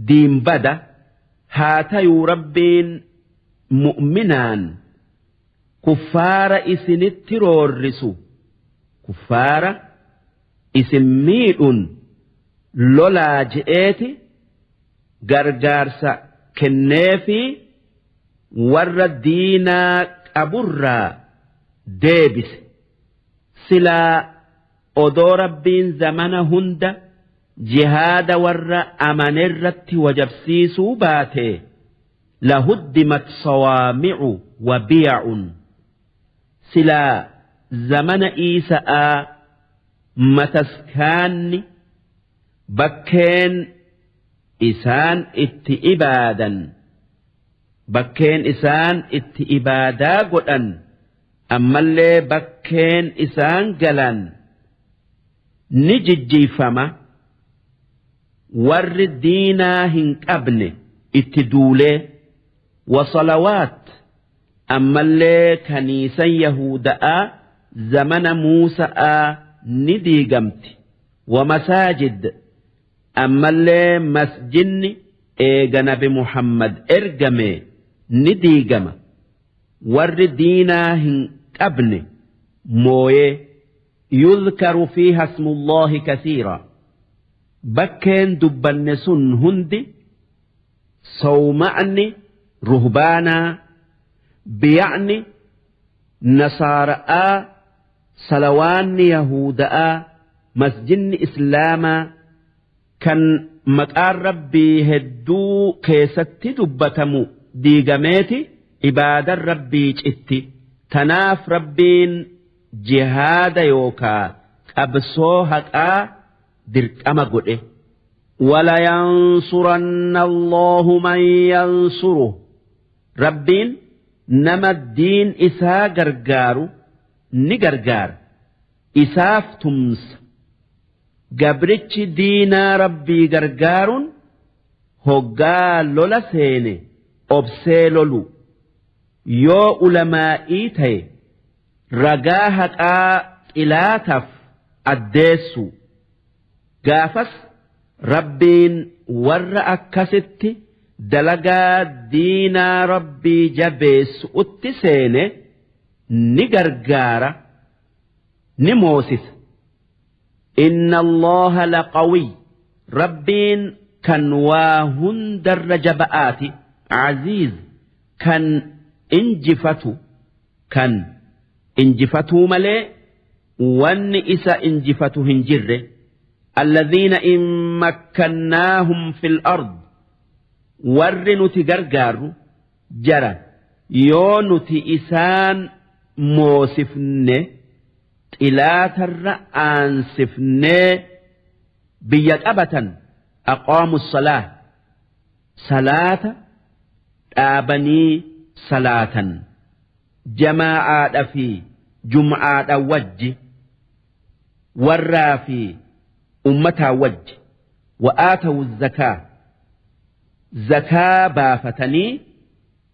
diin bada haa tayuu rabbiin mu'minaan kuffaara isinitti roorrisu kuffaara isin miidhun lolaa je'eeti gargaarsa kenneefii warra diinaa qaburraa deebise. Silaa odoo Rabbiin zamana hunda jihaada warra amanerratti wajabsiisuu baatee lahuddimat sawaami'u wa biya'un silaa zamana Iisa'aa mataskaanni bakkeen isaan itti ibaadan bakkeen isaan itti ibaadaa godhan ammallee bakkeen isaan galan ni jijjiifama warri diinaa hin qabne itti duulee wasalawaat ammallee kaniisan yahuuda'aa zamana Muusa'aa ni diigamti wamasaajid ammallee masjinni eega nabi Muhammad ergame ni diigama warri diinaa hin qabne mooyee yudhkaru fiiha ismullaahi kasiira bakkeen dubbanne sun hundi sawma'ni ruhbaanaa biya'ni nasaara'aa salawaanni yahuuda'aa masjinni islaamaa kan maqaan rabbii hedduu keessatti dubbatamu diigameeti ibaadan rabbii citti tanaaf rabbiin jihaada yookaa qabsoo haqaa dirqama godhe. ولينصرن الله من ينصره Rabbiin nama diin isaa gargaaru ni gargaara isaaf tumsa gabrichi diinaa rabbii gargaaruun hoggaa lola seene obsee lolu yoo ulamaa'ii ta'e ragaa haqaa xilaataaf addeessu gaafas rabbiin warra akkasitti dalagaa diinaa rabbii jabeessu utti seene ni gargaara ni moosisa. Inna Allaha laqawiy rabbiin kan waa hundarra jaba'aati aziiz kan injifatu kan injifatuu malee wanni isa injifatu hin jirre. Alladhiina in makkannaahum fil ard warri nuti gargaarru jara yoo nuti isaan moosifne xilaatarra aansifnee biyya qabatan aqaamu salaa salaata dhaabanii salaatan jamaa'aadha fi jum'aadha wajji warraa fi ummataa wajji wa'aatawu zakaa zakaa baafatanii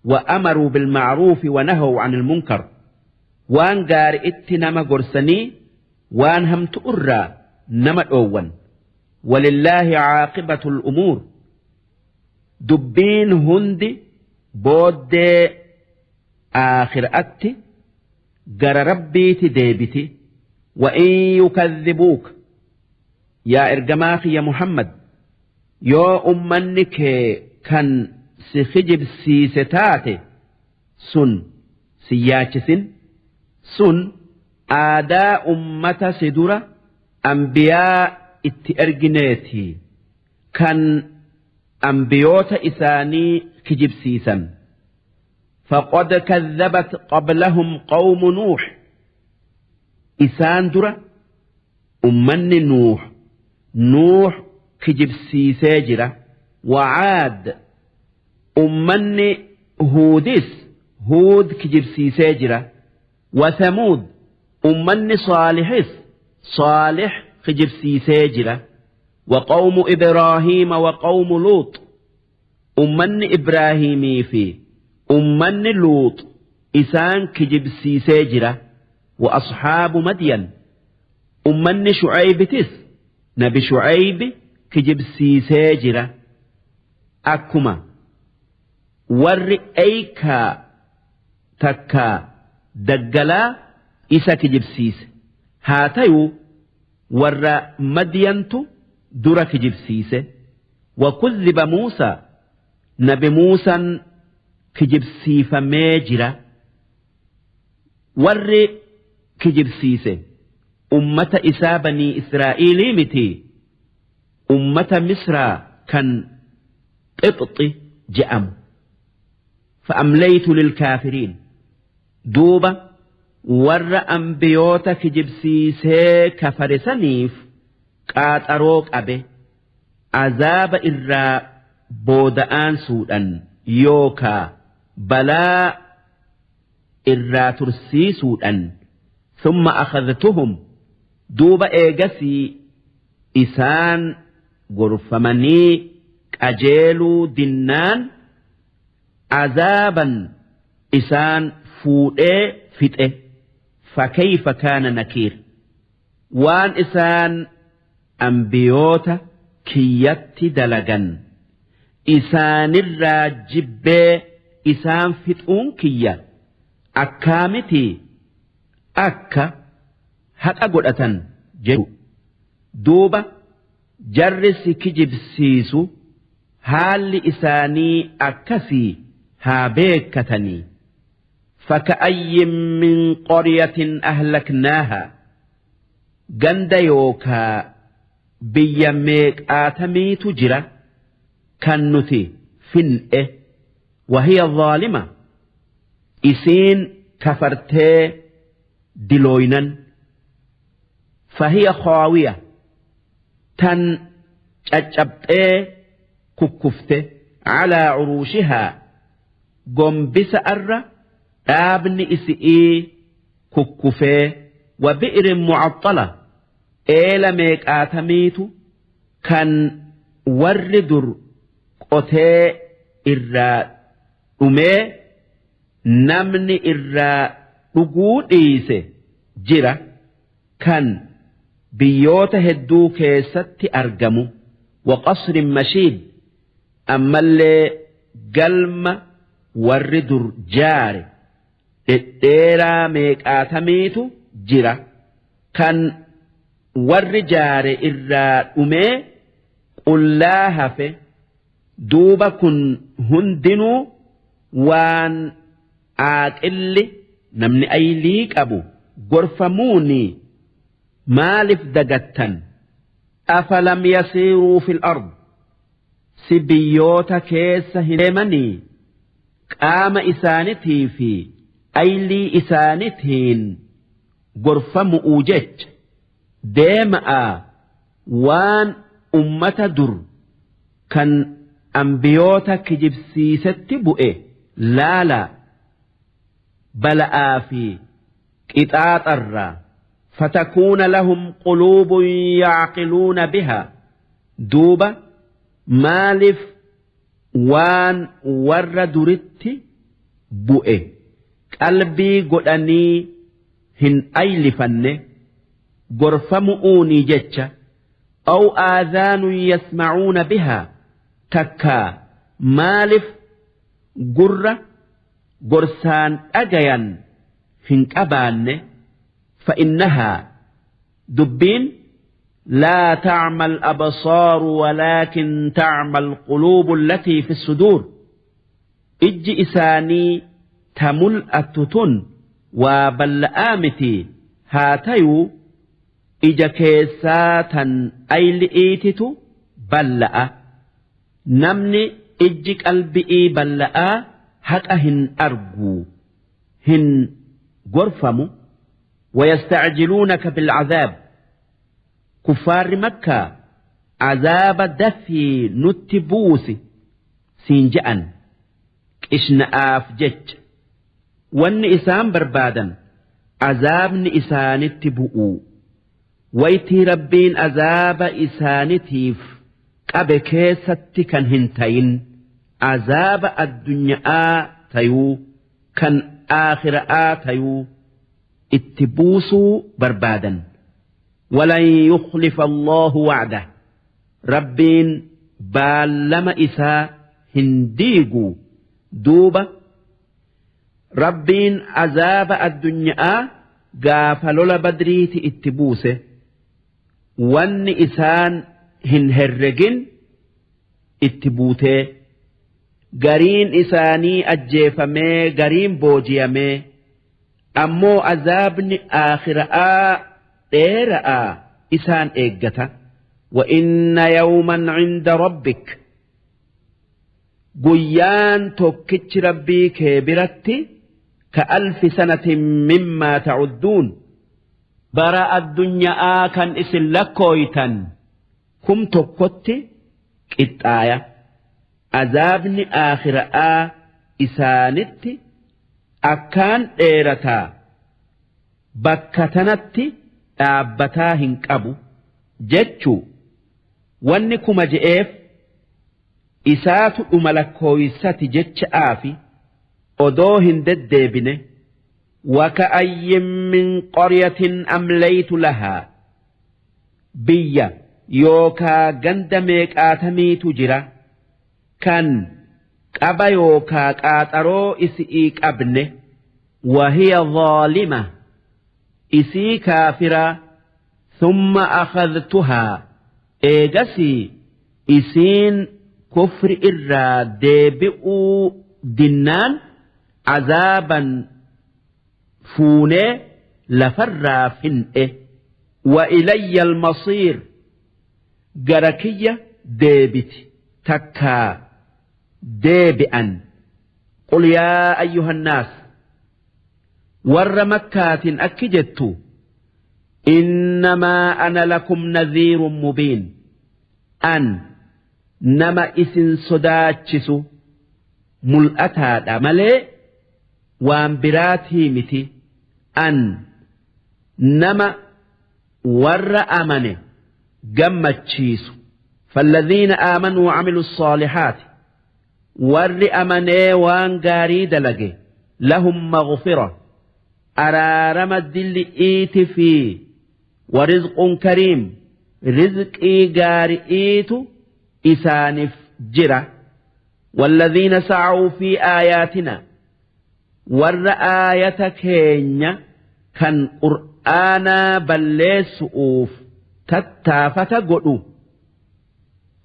وأمروا بالمعروف ونهوا عن المنكر waan gaari'itti nama gorsanii waan hamtu irraa nama dhoowwan walillaahi caaqibatul umuur dubbiin hundi booddee aakhiraatti gara rabbiiti deebiti wa in yukadhibuuka yaa ergamaa kiyya Muhammad yoo ummanni kee kan si kijibsiise taate sun si yaachisin sun aadaa ummata si dura ambiyaa itti ergineeti kan ambiyoota isaanii kijibsiisan. Faqad kadhabat qablahum qawmu Nuux isaan dura ummanni Nuux Nuux kijibsiisee jira wa'aad ummanni Huudis Huud kijibsiisee jira wasamuud ummanni Saalihis Saalih kijibsiisee jira وقوم إبراهيم وقوم لوط ummanni Ibraahimii fi ummanni Luut isaan kijibsiisee jira wa asxaabu Madyan ummanni Shucaybitis nabi Shucaybi kijibsiisee jira akkuma warri Eykaa takkaa daggalaa isa kijibsiise haa tayuu warra Madyantu dura kijibsiise wa kuzziba Muusaa nabi Muusaan kijibsiifamee jira warri kijibsiise ummata isaa banii Israa'iilii miti ummata Misraa kan Qibxi je'amu. Fa'amlaytu lilkaafiriin duuba warra ambiyoota kijibsiisee kafare saniif qaaxaroo qabe azaaba irraa booda'aansuudhan yookaa balaa irraa tursiisuudhan thumma akhadhtuhum duuba eegasii isaan gorfamanii qajeeluu dinnaan azaaban isaan fuudhee fixe fakayfa kaana nakiir waan isaan ambiyoota kiyyatti dalagan isaanirraa jibbee isaan fixuun kiyya akkaamiti akka haqa godhatan jedhu duuba jarri si kijibsiisu haalli isaanii akkasii haa beekkatanii. Faka'ayyin min qaryatin ahlaknaaha ganda yookaa biyya meeqaatamiitu jira kan nuti fin'e wahiya zaalima isiin kafartee dilooynan fahiya khaawiya tan caccabxee kukkufte calaa curuushihaa gombisa arra dhaabni isi'ii kukkufee wa bi'rin mucaxxala eela meeqaatamiitu kan warri dur qotee irraa dhumee namni irraa dhuguu dhiise jira kan biyyoota hedduu keessatti argamu wa qasrin mashiid ammallee galma warri dur jaare dhedheeraa meeqaatamiitu jira kan warri jaare irraa dhumee qullaa hafe duuba kun hundinuu waan aaqilli namni aylii qabu gorfamuuni maalif dagattan afalam yasiiruu fil ard si biyyoota keessa hin deemanii qaama isaanitii fi aylii isaanitiin gorfamu'uu jecha deema'a waan ummata dur kan ambiyoota kijibsiisetti bu'e laala bala'aa fi qixaaxarraa fatakuuna lahum quluubun yacqiluuna bihaa duuba maaliif waan warra duritti bu'e qalbii godhanii hin aylifanne gorfamu'uunii jecha aw aadhaanun yasma'uuna bihaa takkaa maalif gurra gorsaan dhagayan hin qabaanne fa'innahaa dubbiin laa ta'ma al-absaaru walaakin ta'ma al-quluubu allatii fi suduur ijji isaanii ta mul'attu tun waa balla'aa miti haa tayuu ija keessaa tan ayli'iititu balla'a namni ijji qalbi'ii balla'aa haqa hin argu hin gorfamu wayastacjiluunaka bilcazaab kuffaarri makkaa azaaba dafii nutti buusi siin je'an qishna'aaf jecha wanni isaan barbaadan azaabni isaanitti bu'uu waytii rabbiin azaaba isaanitiif qabe keessatti kan hin tayin azaaba addunyaa tayuu kan aakhira'aa tayuu itti buusuu barbaadan walan yukhlifa Allahu wa'dah rabbiin baallama isaa hin diigu duuba rabbiin azaaba addunyaa gaafa lola badriiti itti buuse wanni isaan hin herregin itti buutee gariin isaanii ajjeefamee gariin boojiyamee. Ammoo azaabni aakhira'aa dheera'aa isaan eeggata. Wa inna yawman cinda rabbik guyyaan tokkichi rabbii kee biratti ka alfi sanatin mimmaa ta'udduun bara addunya'aa kan isin lakkooytan 1000tti qixxaaya. Azaabni aakhira'aa isaanitti akkaan dheerataa bakka tanatti dhaabbataa hin qabu jechuu wanni kuma je'eef isaatu dhuma lakkooysati jecha'aafi odoo hin deddeebine waka'ayyin min qaryatin amlaytu lahaa biyya yookaa ganda meeqaatamiitu jira kan qaba yookaa qaaxaroo isi'ii qabne wahiya zaalima isii kaafiraa thumma akhadhtuhaa eegasii isiin kufri irraa deebi'uu dinnaan azaaban fuunee lafarraa fin'e wa ilayya almasiir gara kiyya deebiti takkaa deebi'an qul yaa ayyuhannaas warra makkaatiin akki jettu innamaa ana lakum nadhiirun mubiin an nama isin sodaachisu mul'ataadha malee waan biraatii miti an nama warra amane gammachiisu فالذين آمنوا وعملوا الصالحات warri amanee waan gaarii dalage lahum maghfira araarama dilli'iiti fi warizqun kariim rizqii gaari'iitu isaaniif jira والذين سعوا في آياتنا warra aayata keenya kan qur'aanaa balleessu'uuf tattaafata godhu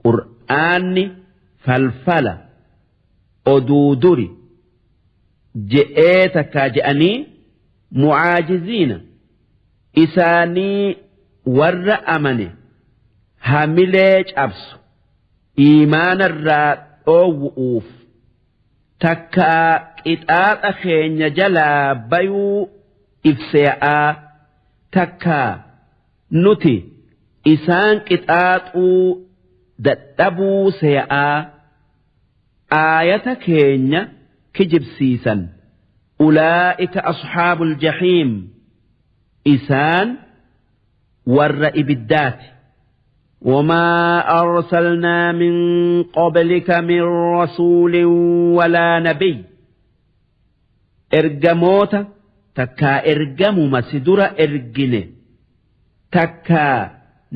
qur'aanni falfala oduu duri je'ee takkaa je'anii mucaajiziina isaanii warra amane hamilee cabsu iimaanarraa dhoowwu'uuf takkaa qixaaxa keenya jalaa bayuu ibsee'aa takkaa nuti isaan qixaaxuu dadhabuu see'aa aayata keenya kijibsiisan ulaa'ika asxaabul jahiim isaan warra ibiddaati. وما أرسلنا من قبلك من رسول ولا نبي ergamoota takkaa ergamuma si dura ergine takkaa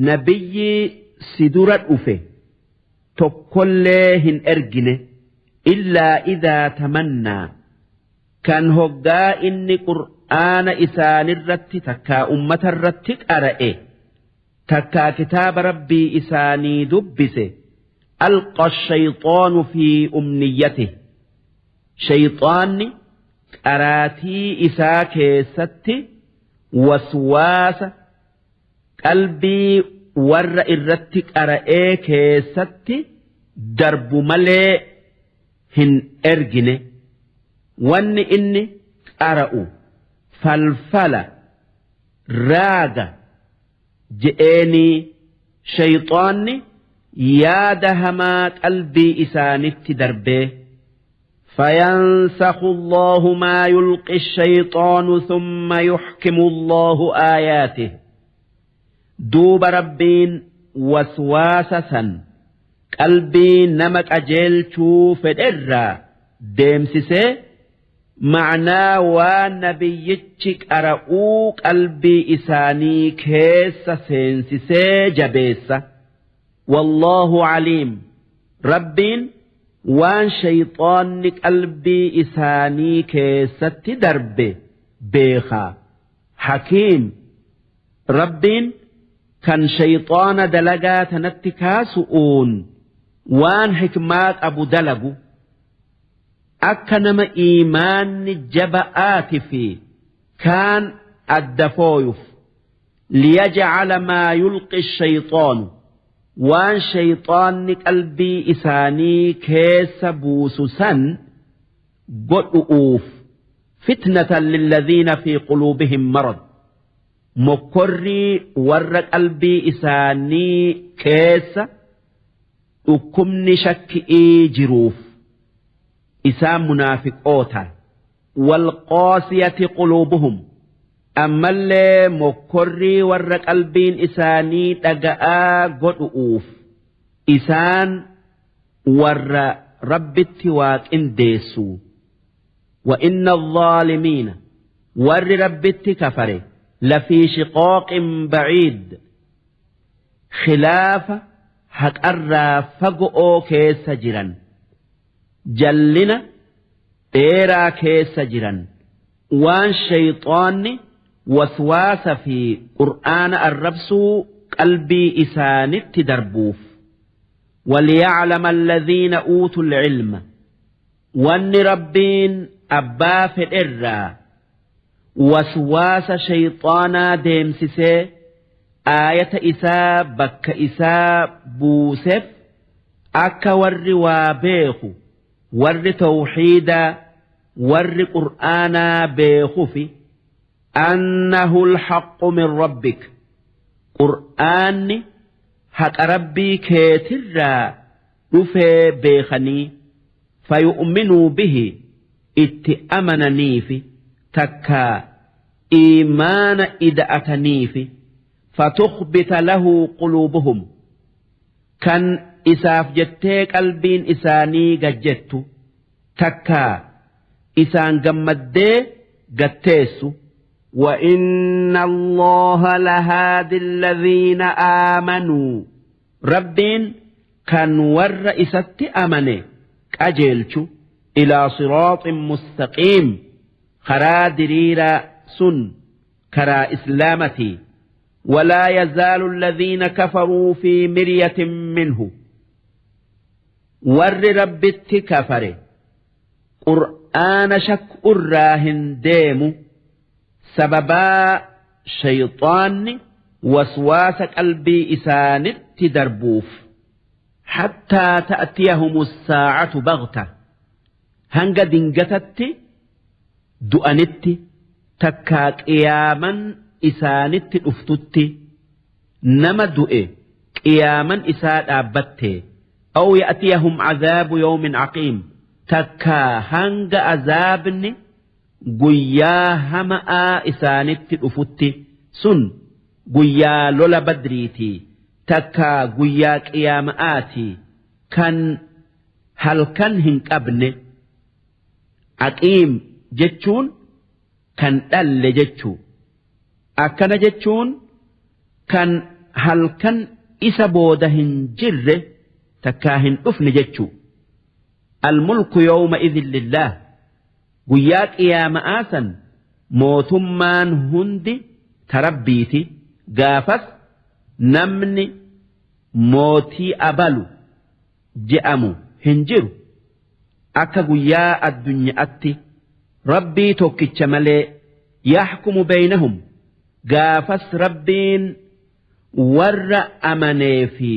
nabiyyii si dura dhufe tokkollee hin ergine illaa idaa tamannaa kan hoggaa inni qur'aana isaanirratti takkaa ummatarratti qara'e takkaa kitaaba rabbii isaanii dubbise alqa shayxaanu fi umniyyatihi shayxaanni qaraatii isaa keessatti waswaasa qalbii warra irratti qara'ee keessatti darbu malee hin ergine wanni inni qara'u falfala raaga je'eenii shayxaanni yaada hamaa qalbii isaanitti darbee فينسخ الله ما يلقي الشيطان ثم يحكم الله آياته duuba rabbiin waswaasa san qalbii nama qajeelchuu fedherraa deemsisee ma'naa waan nabiyyichi qara'uu qalbii isaanii keessa seensisee jabeessa. Wallaahu aliim rabbiin waan shayxaanni qalbii isaanii keessatti darbe beekaa. Hakiim rabbiin kan shayxaana dalagaa tanatti kaasu'uun waan hikmaa qabu dalagu akka nama iimaanni jaba'aati fi Kaan adda fooyuf. Liyajcala maa yulqi shayxaanu waan shayxaanni qalbii isaanii keessa buusu san godhu'uuf fitnatan lilladhiina fi quluubihim marad mokkorrii warra qalbii isaanii keessa dhukkubni shakki'ii jiruuf isaan munaafiqoota walqaasiyati quluubuhum ammallee mokkorrii warra qalbiin isaanii dhaga'aa godhu'uuf isaan warra rabbitti waa qindeessu wa inna adh-dhaalimiina warri rabbitti kafare lafii shiqaaqin baciid khilaafa haqarraa fago'oo keessa jiran jallina dheeraa keessa jiran waan shayxaanni waswaasa fi qur'aana arrabsuu qalbii isaanitti darbuuf waliya'lama alladhiina uutul ilma wanni rabbiin abbaa fedherraa waswaasa shayxaanaa deemsisee aayata isaa bakka isaa buuseef akka warri waa beeku warri tawxiidaa warri qur'aanaa beekufi annahu alhaqqu min rabbik qur'aanni haqa rabbii keetirraa dhufee beekanii fayu'minuu bihi itti amananiifi takkaa iimaana ida'ataniifi fatukhbita lahu quluubuhum kan isaaf jettee qalbiin isaanii gajjettu takkaa isaan gammaddee gatteessu وإن الله لهادي الذين آمنوا ربين كان ور إست أمنه قجلت إلى صراط مستقيم خرا دريرا سن كرا إسلامتي ولا يزال الذين كفروا في مرية منه ور ربت كفره قرآن شك أراهن ديم سببا شيطان وسواس قلبي إسانت دربوف حتى تأتيهم الساعة بغتة هنجا دنجتت دؤنت تكا قياما إسانت أفتت نما دؤ قياما إسان أبت أو يأتيهم عذاب يوم عقيم تكا هنجا عذابني guyyaa hama'aa isaanitti dhufutti sun guyyaa lola badriiti takkaa guyyaa qiyaama'aati kan halkan hin qabne aqiim jechuun kan dhalle jechuu akkana jechuun kan halkan isa booda hin jirre takkaa hin dhufne jechuu almulku yawma idhin lillaah guyyaa qiyaama'aa san mootummaan hundi tarabbiiti gaafas namni mootii abalu je'amu hin jiru akka guyyaa addunyaatti rabbii tokkicha malee yaxkumu beeynahum gaafas rabbiin warra amanee fi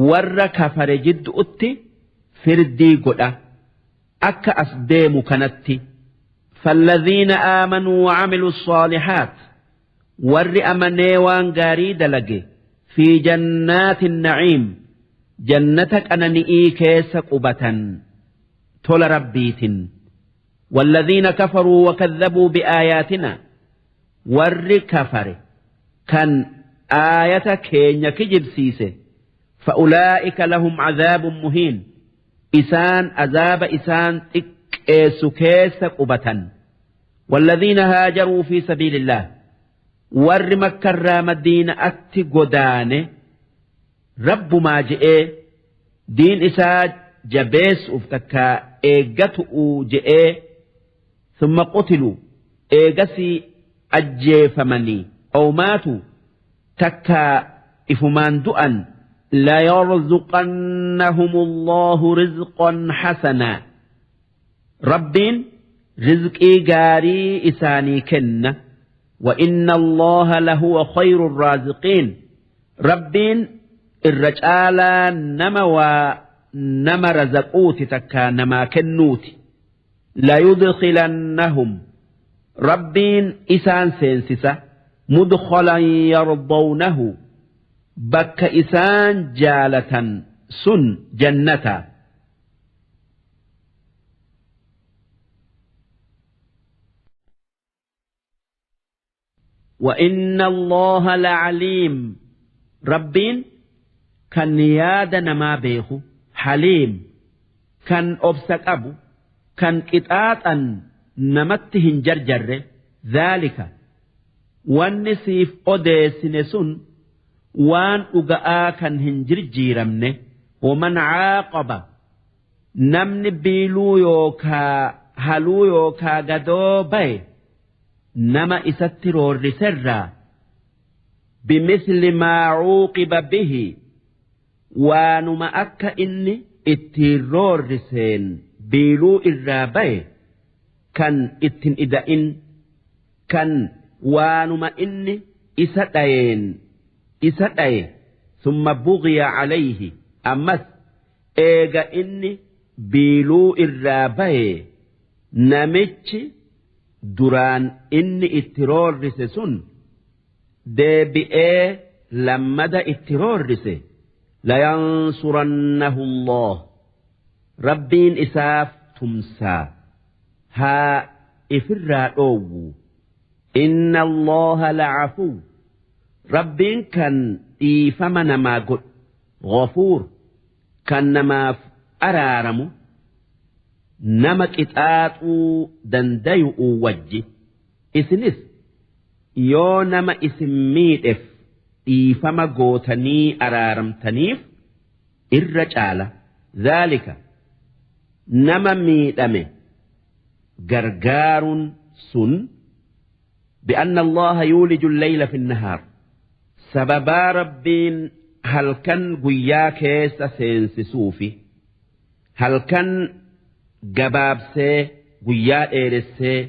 warra kafare jidduutti firdii godha akka as deemu kanatti فالذين آمنوا وعملوا الصالحات ور أمني وان غاري دلقي في جنات النعيم جنتك أننئي كيس قبة تول ربيت والذين كفروا وكذبوا بآياتنا ور كفر كان آية كين كجب سيسه فأولئك لهم عذاب مهين إسان عذاب إسان سكيس قبة والذين هاجروا في سبيل الله ور مكة مدينة أتي قدانه رب ما جئ دين إساء جبيس أفتكا إيقتؤ جئ ثم قتلوا إيقسي أجيفمني أو ماتوا تكا إفمان دؤا لا يرزقنهم الله رزقا حسنا ربين Rizqii gaarii isaanii kenna. Wa inna Allaha lahuwa khayru raaziqiin. Rabbiin irra caalaa nama waa nama razaquuti takkaa namaa kennuuti. Layudkhilannahum Rabbiin isaan seensisa mudkhalan yardawnahu bakka isaan jaalatan sun jannata. وإن الله لعليم ربين كان ياد نما بيخو حليم كان أبسك أبو كان قطاطا نمتهن جرجر ذلك والنسيف أديسن سن وان أقاء كان هنجرجيرمنه ومن عاقب namni biiluu yookaa haluu yookaa gadoo baye nama isatti roorriserraa bimisli maa cuuqiba bihi waanuma akka inni ittiin roorriseen biiluu irraa baye kan ittin ida'in kan waanuma inni isa dhayeen isa dhaye summa bughiya calayhi ammas Eega inni biiluu irraa baye namichi duraan inni itti roorrise sun deebi'ee lammada itti roorrise layansurannahu Allah Rabbiin isaaf tumsaa haa ifirraa dhoowwu inna Allaha la'afuw Rabbiin kan dhiifama namaa godhu ghafuur kan namaaf araaramu nama qixaaxuu dandayu'uu wajji isinis yoo nama isin miidhef dhiifama gootanii araaramtaniif irra caala dhaalika nama miidhame gargaarun sun bi'anna allaha yuuliju leyla fi nahaar sababaa rabbiin halkan guyyaa keessa seensisuufi halkan gabaabsee guyyaa dheeressee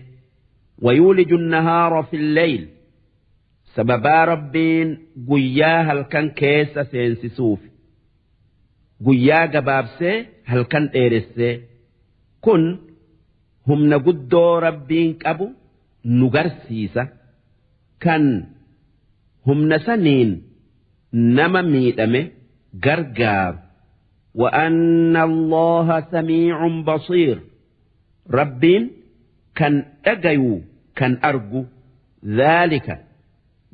wayuuliju nahaara fi leyl sababaa rabbiin guyyaa halkan keessa seensisuufi guyyaa gabaabsee halkan dheeressee kun humna guddoo rabbiin qabu nu garsiisa kan humna saniin nama miidhame gargaaru وأن الله سميع بصير ربين كان أجيو كان أرجو ذلك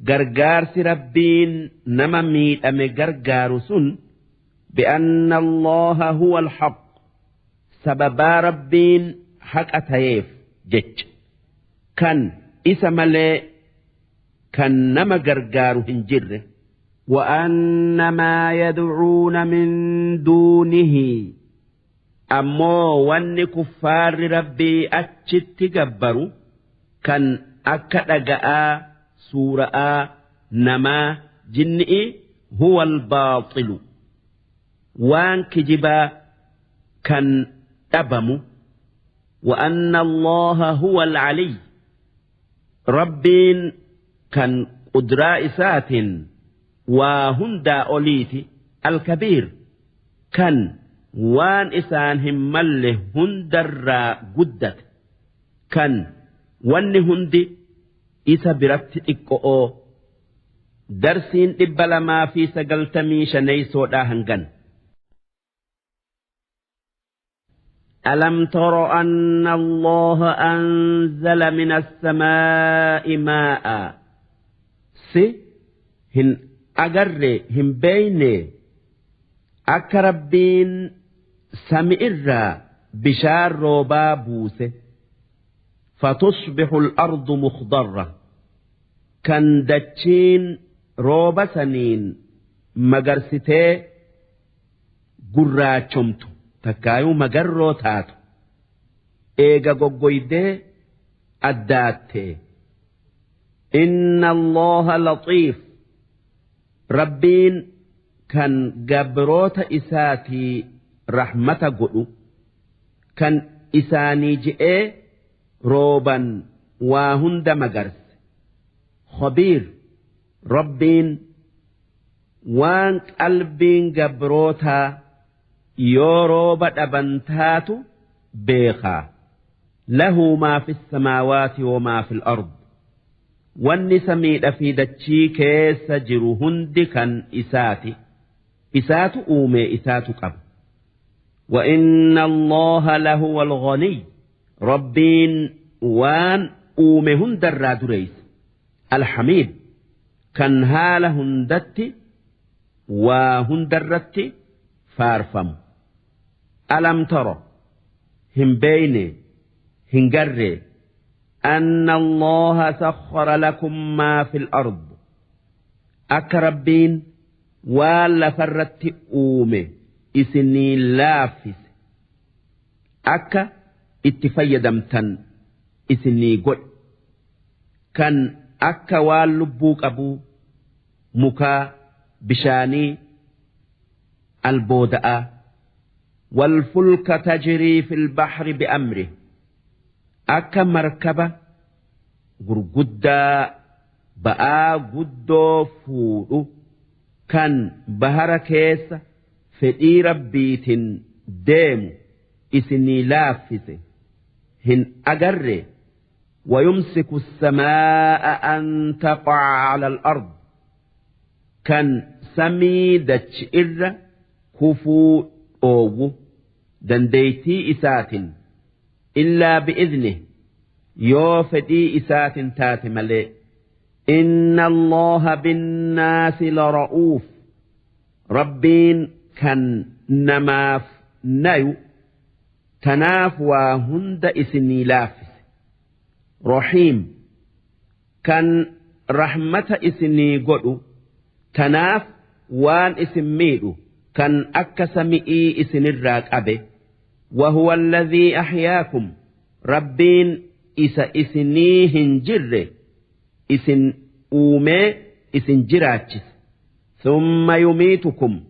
gargaarsi Rabbiin nama miidhame gargaaru sun bi'anna Allaha huwa al-haqq sababaa Rabbiin haqa tayeef jecha kan isa malee kan nama gargaaru hin jirre. وأن ما يدعون من دونه ammoo wanni kuffaarri Rabbii achitti gabbaru kan akka dhaga'aa suura'aa namaa jinni'i huwa albaaxilu waan kijibaa kan dhabamu وأن الله هو العلي ربين كان قدرا إسات وهندا أوليتي الكبير كان waan isaan hin malle hundarraa guddate kan wanni hundi isa biratti xiqqo'oo darsiin 295 hangan. ألم تر أن الله أنزل من السماء ماء si hin agarre hin beeyne akka Rabbiin sami'irraa bishaan roobaa buuse fatusbihu al-ardu mukhdarra kan dachiin rooba saniin magarsitee gurraachomtu takkaayuu magarroo taatu eega goggoydee addaattee inna allaha laxiif Rabbiin kan gabroota isaatii rahmata godhu kan isaanii je'ee rooban waa hunda magarse. Khabiir, Rabbiin waan qalbiin gabrootaa yoo rooba dhaban taatu beekaa. Lahu maa fi samaawaati wa maa fi al-ard. Wanni samiidha fi dachii keessa jiru hundi kan isaati. Isaatu uumee isaatu qaba. وإن الله لهو الغني Rabbiin waan uume hundarraa dureeysa. Alhamiid kan haala hundatti waa hundarratti faarfamu. Alam tara hin beeyne hin garree anna Allaha sakhkhara lakum maa fil ard akka Rabbiin waan lafarratti uume isinii laaffise akka itti fayyadamtan isinii godhe kan akka waan lubbuu qabuu mukaa bishaanii albooda'aa والفلك تجري في البحر بأمره akka markaba gurguddaa ba'aa guddoo fuudhu kan bahara keessa fedhii Rabbiitin deemu isinii laaffise hin agarre. ويمسك السماء أن تقع على الأرض kan samii dachi irra kufuu dhoowwu dandeeytii isaatin illaa bi'iznih yoo fedhii isaatin taate malee. Inna Allaha binnaasi lara'uuf Rabbiin kan namaaf nayu tanaaf waa hunda isinii laaffise. Rahiim kan rahmata isinii godhu tanaaf waan isin miidhu kan akka sami'ii isinirraa qabe. وهو الذي أحياكم Rabbiin isa isinii hin jirre isin uumee isin jiraachise. ثم يميتكم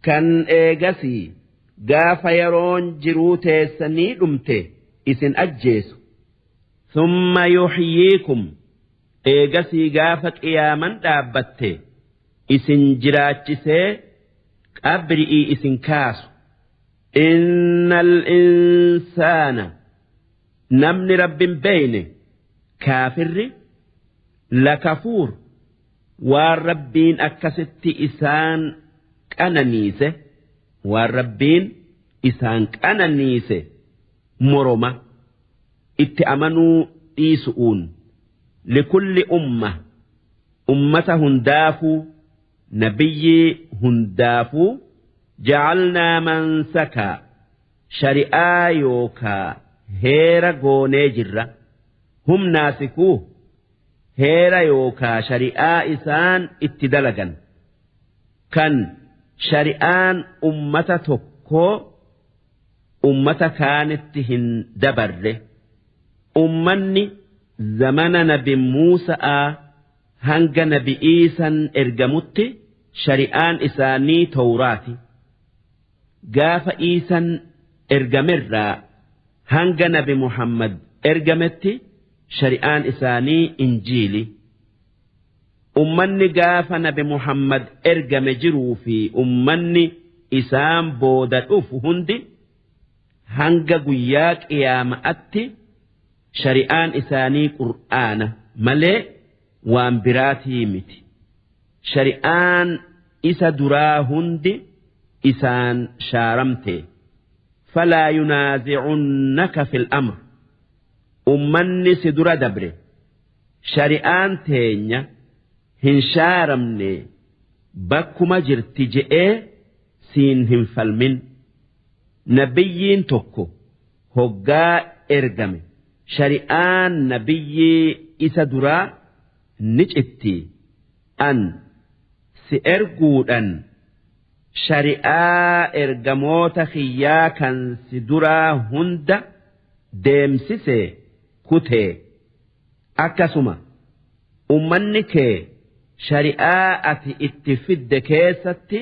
kan eegasii gaafa yeroon jiruu teessanii dhumte isin ajjeesu. ثم يحييكم eegasii gaafa qiyaaman dhaabbatte isin jiraachisee qabri'ii isin kaasu. إن الإنسان namni Rabbin beeyne kaafirri لكفور waan Rabbiin akkasitti isaan qananiise waan Rabbiin isaan qananiise moroma itti amanuu dhiisu'uun. لكل أمة ummata hundaafuu nabiyyii hundaafuu جعلنا منسكا shari'aa yookaa heera goonee jirra. هم ناسكوه heera yookaa shari'aa isaan itti dalagan kan shari'aan ummata tokkoo ummata kaanitti hin dabarre. Ummanni zamana nabi Muusa'aa hanga nabi Iisan ergamutti shari'aan isaanii Tawraati. Gaafa Iisan ergamerraa hanga nabi Muhammad ergametti shari'aan isaanii Injiili. Ummanni gaafa nabi Muhammad ergame jiruu fi ummanni isaan booda dhufu hundi hanga guyyaa qiyaama'atti shari'aan isaanii Qur'aana malee waan biraatii miti. Shari'aan isa duraa hundi isaan shaaramte. فلا ينازعنك في الأمر ummanni si dura dabre shari'aan teenya hin shaaramne bakkuma jirti je'ee siin hin falmin. Nabiyyiin tokko hoggaa ergame shari'aan nabiyyii isa duraa ni citti. An si erguudhan shari'aa ergamoota kiyyaa kan si duraa hunda deemsise kutee. Akkasuma ummanni kee shari'aa ati itti fidde keessatti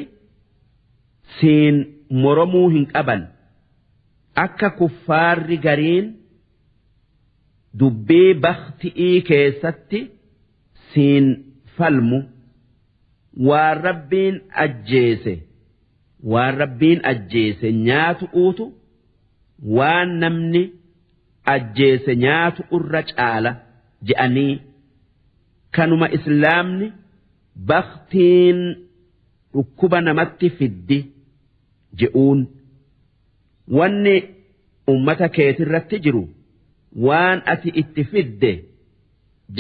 siin moromuu hin qaban akka kuffaarri gariin Dubbii bakhti'ii keessatti siin falmu. Waan Rabbiin ajjeese waan Rabbiin ajjeese nyaatu'uutu waan namni ajjeese nyaatu irra caala je'anii kanuma islaamni bakhtiin dhukkuba namatti fiddi je'uun. Wanni ummata keetirratti jiru waan ati itti fidde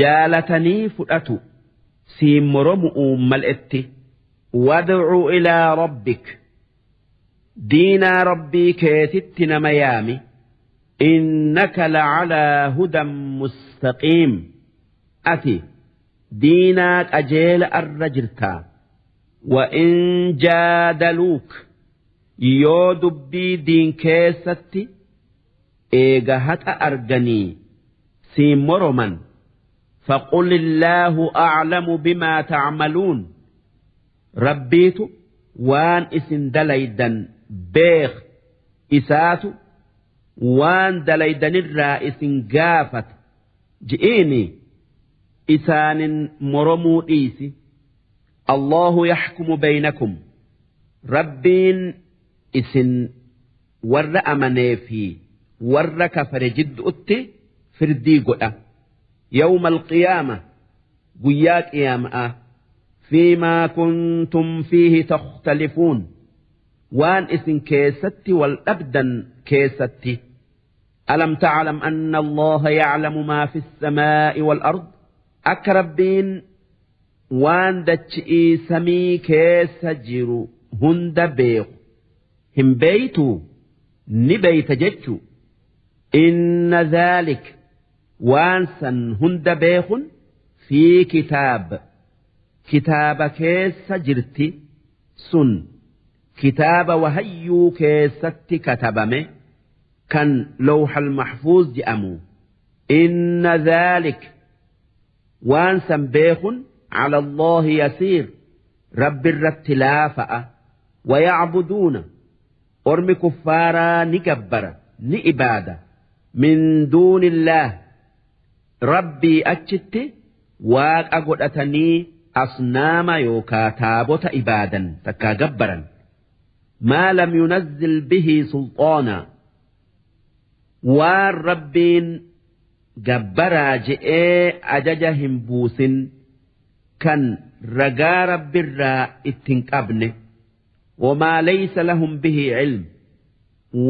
jaalatanii fudhatu siin moromu'uun mal'etti. Wad'u ilaa rabbik diinaa rabbii keetitti nama yaami innaka la'alaa hudan mustaqiim ati diinaa qajeela arra jirtaa. Wa in jaadaluuk yoo dubbii diin keessatti eega haqa arganii siin moroman faqul illaahu a'lamu bimaa ta'maluun rabbiitu waan isin dalaydan beek isaatu waan dalaydanirraa isin gaafata ji'iini isaanin moromuu dhiisi. Allahu yaxkumu baynakum rabbiin isin warra amanee fi warra kafare jiddu'utti firdii godha. Yawma alqiyaama guyyaa qiyaama'a fiimaa kuntum fiihi takhtalifuun waan isin keessatti wal dhabdan keessatti. Alam ta'lam anna Allaha ya'lamu maa fi as-samaa'i wal ard akka rabbiin waan dachi'ii samii keessa jiru hunda beeku hin beeytuu? Ni beeyta jechu. Inna dhaalik waan san hunda beekun fi kitaab kitaaba keessa jirti sun kitaaba wahayyuu keessatti katabame kan lawhal mahfuuz je'amu. Inna dhaalik waan san beekun cala Allaahi yasiir rabbi irratti laafa'a. Wayacbuduuna ormi kuffaaraa ni gabbara ni ibaada min duunillaah rabbii achitti waaqa godhatanii asnaama yookaa taabota ibaadan takkaa gabbaran maa lam yunazzil bihi sulxaana waan rabbiin gabbaraa je'ee ajaja hin buusin kan ragaa rabbirraa itti hin qabne wamaa laysa lahum bihi ilm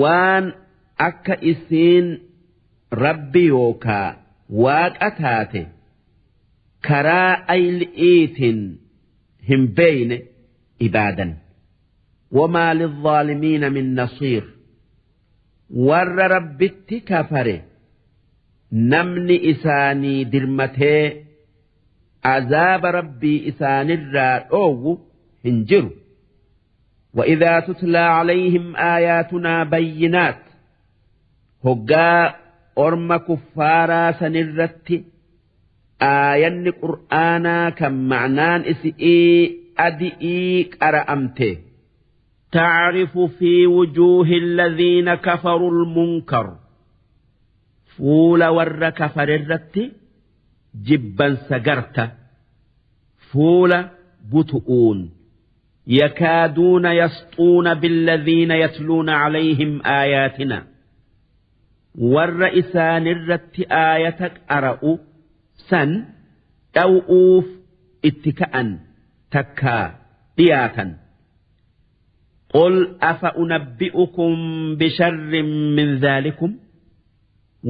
waan akka isiin rabbi yookaa waaqa taate karaa ayli'iitiin hin beeyne ibaadan. Wamaa lilzaalimiina min nasiir warra rabbitti kafare namni isaanii dirmatee azaaba rabbii isaanirraa dhoowwu hin jiru. وإذا تتلى عليهم آياتنا بينات هقا أرم كفارا سنرت آيان قرآنا كم معنان إسئي أدئي قرأمته تعرف في وجوه الذين كفروا المنكر fuula warra kafarerratti jibbansa garta fuula butu'uun yakaaduuna yasxuuna billadhiina yatluuna calayhim aayaatina warra isaanirratti aayata qara'u san dhaw'uuf itti ka'an takkaa dhiyaatan. Qul afa unabbi'ukum bisharrin min dhaalikum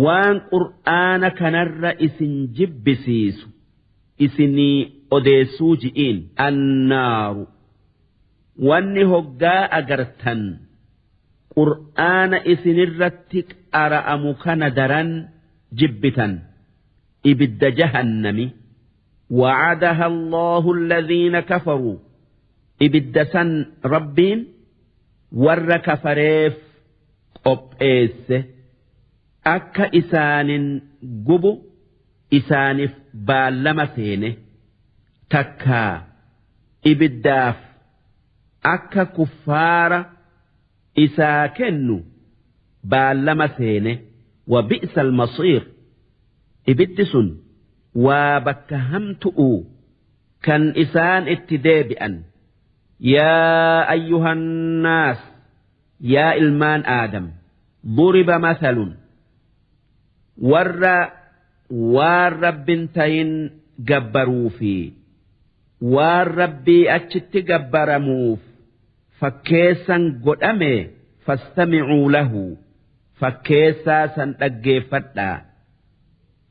waan qur'aana kanarra isin jibbisiisu isinii odeessuu ji'iin. Annaaru wanni hoggaa agartan qur'aana isinirratti qara'amu kana daran jibbitan ibidda jahannami. Wa'adaha Allahu alladhiina kafaruu ibidda san rabbiin warra kafareef qopheesse akka isaanin gubu isaanif baallama seene takkaa ibiddaaf akka kuffaara isaa kennu baallama seene. Wa bi'sa almasiir Ibiddi sun waa bakka hamtu'uu kan isaan itti deebi'an. Yaa ayyuhannaas, yaa ilmaan Aadam, duriba mathalun, warra waan Rabbin tayin gabbaruu fi waan Rabbii achitti gabbaramuuf fakkeessan godhame, fastamicuu lahu, fakkeessaa san dhaggeeffadhaa.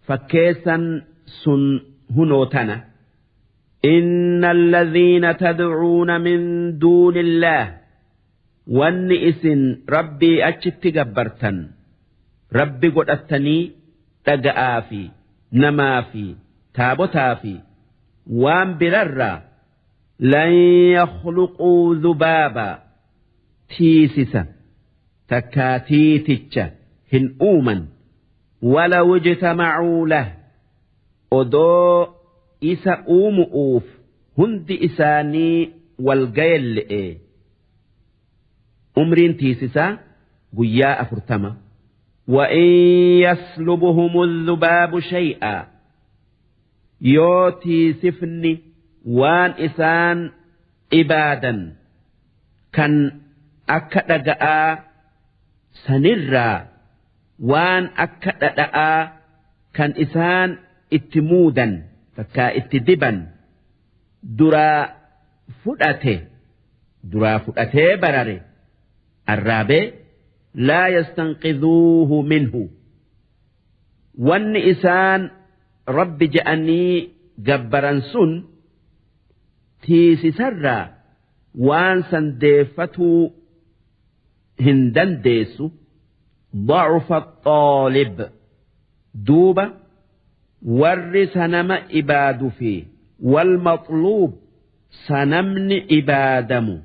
Fakkeessan sun hunoo tana: Inna alladhiina tadcuuna min duunillaah, wanni isin Rabbii achitti gabbartan, Rabbi godhattanii dhaga'aa fi namaa fi taabotaa fi waan birarraa, lan yakhluquu dhubaaba, tiisisa takkaa tiiticha hin uuman, walaw ijtamacuu lah, odoo isa uumu'uuf hundi isaanii wal gayelle'e. Umriin tiisisaa guyyaa 40. وإن يسلبهم الذباب شيئا, yoo tiisifni waan isaan ibaadan kan akka dhaga'aa sanirraa waan akka dhadha'aa kan isaan itti muudan takkaa itti diban duraa fudhate, duraa fudhatee barare arraabee, لا يستنقذوه منه, wanni isaan Rabbi je'anii gabbaran sun tiisisarraa waan san deeffatuu hin dandeessu. ضعف الطالب. Duuba warri sanama ibaadu fi والمطلوب, sanamni ibaadamu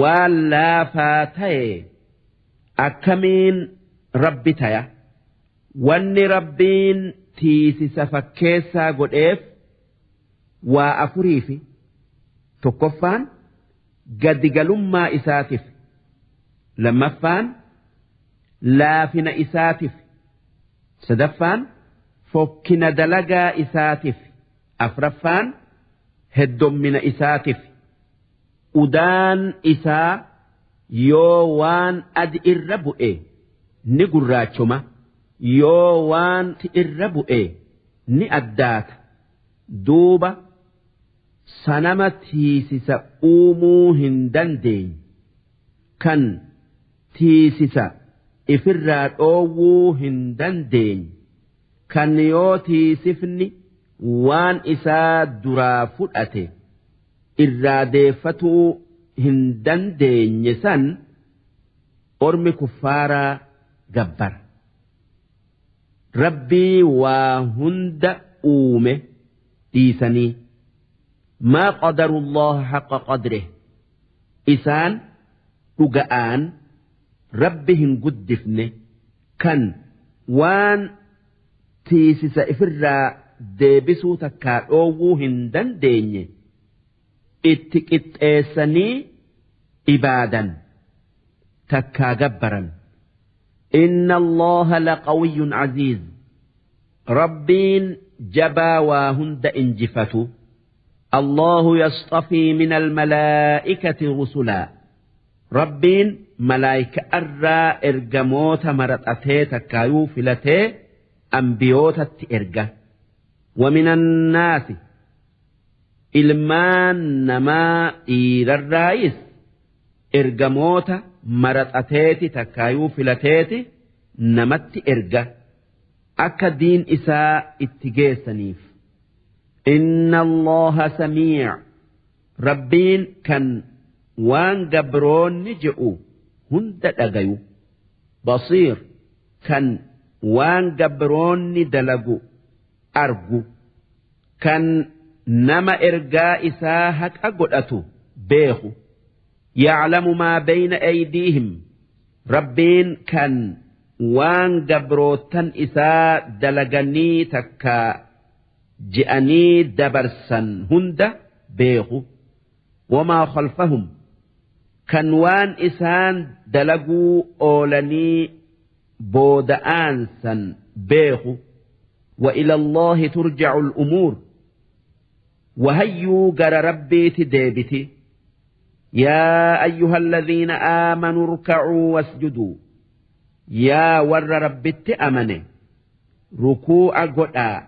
waan laafaa ta'e akkamiin Rabbi taya? Wanni Rabbiin tiisisa fakkeessaa godheef waa afuriifi. Tokkoffaan gadigalummaa isaatiif, lammaffaan laafina isaatiif, sadaffaan fokkina dalagaa isaatiif, afraffaan heddommina isaatiif. Udaan isaa yoo waan adi irra bu'e ni gurraachoma, yoo waan irra bu'e ni addaata. Duuba sanama tiisisa uumuu hin dandeenye kan tiisisa ifirraa dhoowwuu hin dandeenye kan yoo tiisifni waan isaa duraa fudhate irraa deeffatuu hin dandeenye san ormi kuffaaraa gabbara. Rabbii waa hunda uume dhiisanii. ما قدروا الله حق قدره, isaan dhuga'aan Rabbi hin guddifne kan waan tiisisa ifirraa deebisuu takkaa dhoowwuu hin dandeenye itti qixxeessanii ibaadan takkaa gabbaran. إن الله لقوي عزيز, Rabbiin jabaa waa hunda injifatu. الله يصطفي من الملائكة رسلا, Rabbiin malaayika irraa ergamoota maraxatee takkaayuu filatee ambiyootatti erga. ومن الناس, ilmaan namaa dhiirarraayis ergamoota maraxateeti takkaayuu filateeti namatti erga akka diin isaa itti geessaniif. إن الله سميع, Rabbiin kan waan gabroonni je'u hunda dhagayu, بصير, kan waan gabroonni dalagu argu, kan nama ergaa isaa haqa godhatu beeku. يعلم ما بين أيديهم, Rabbiin kan waan gabrootan isaa dalaganii takka je'anii dabarsan hunda beeku, وما خلفهم, kan waan isaan dalaguu oolanii booda'aan san beeku. وإلى الله ترجع الأمور وهيو جر ربيت ديبتي يا أيها الذين آمنوا اركعوا واسجدوا يا ور ربت أمنه ركوع قدا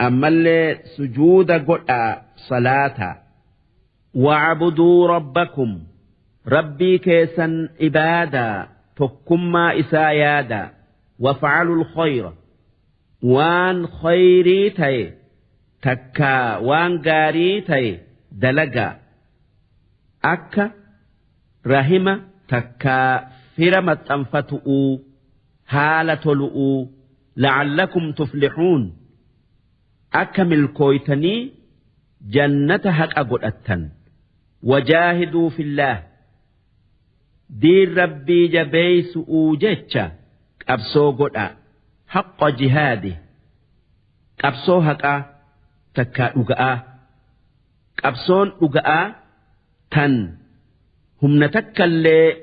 أمل سجود قدا صلاة واعبدوا ربكم ربي كيسا عبادا تكما إسايادا وافعلوا الخير وان خيري تي تكا وان غاري تي دلقا أكا رحمة تكا فرمت أنفتؤ هالة لؤ لعلكم تفلحون أكمل كويتني جنة حق أقول وجاهدوا في الله دين ربي جبيس أوجتش أبسو قد حق جهاده أبسو حقا تكا أقاء أبسون أقاء تن هم نتكالي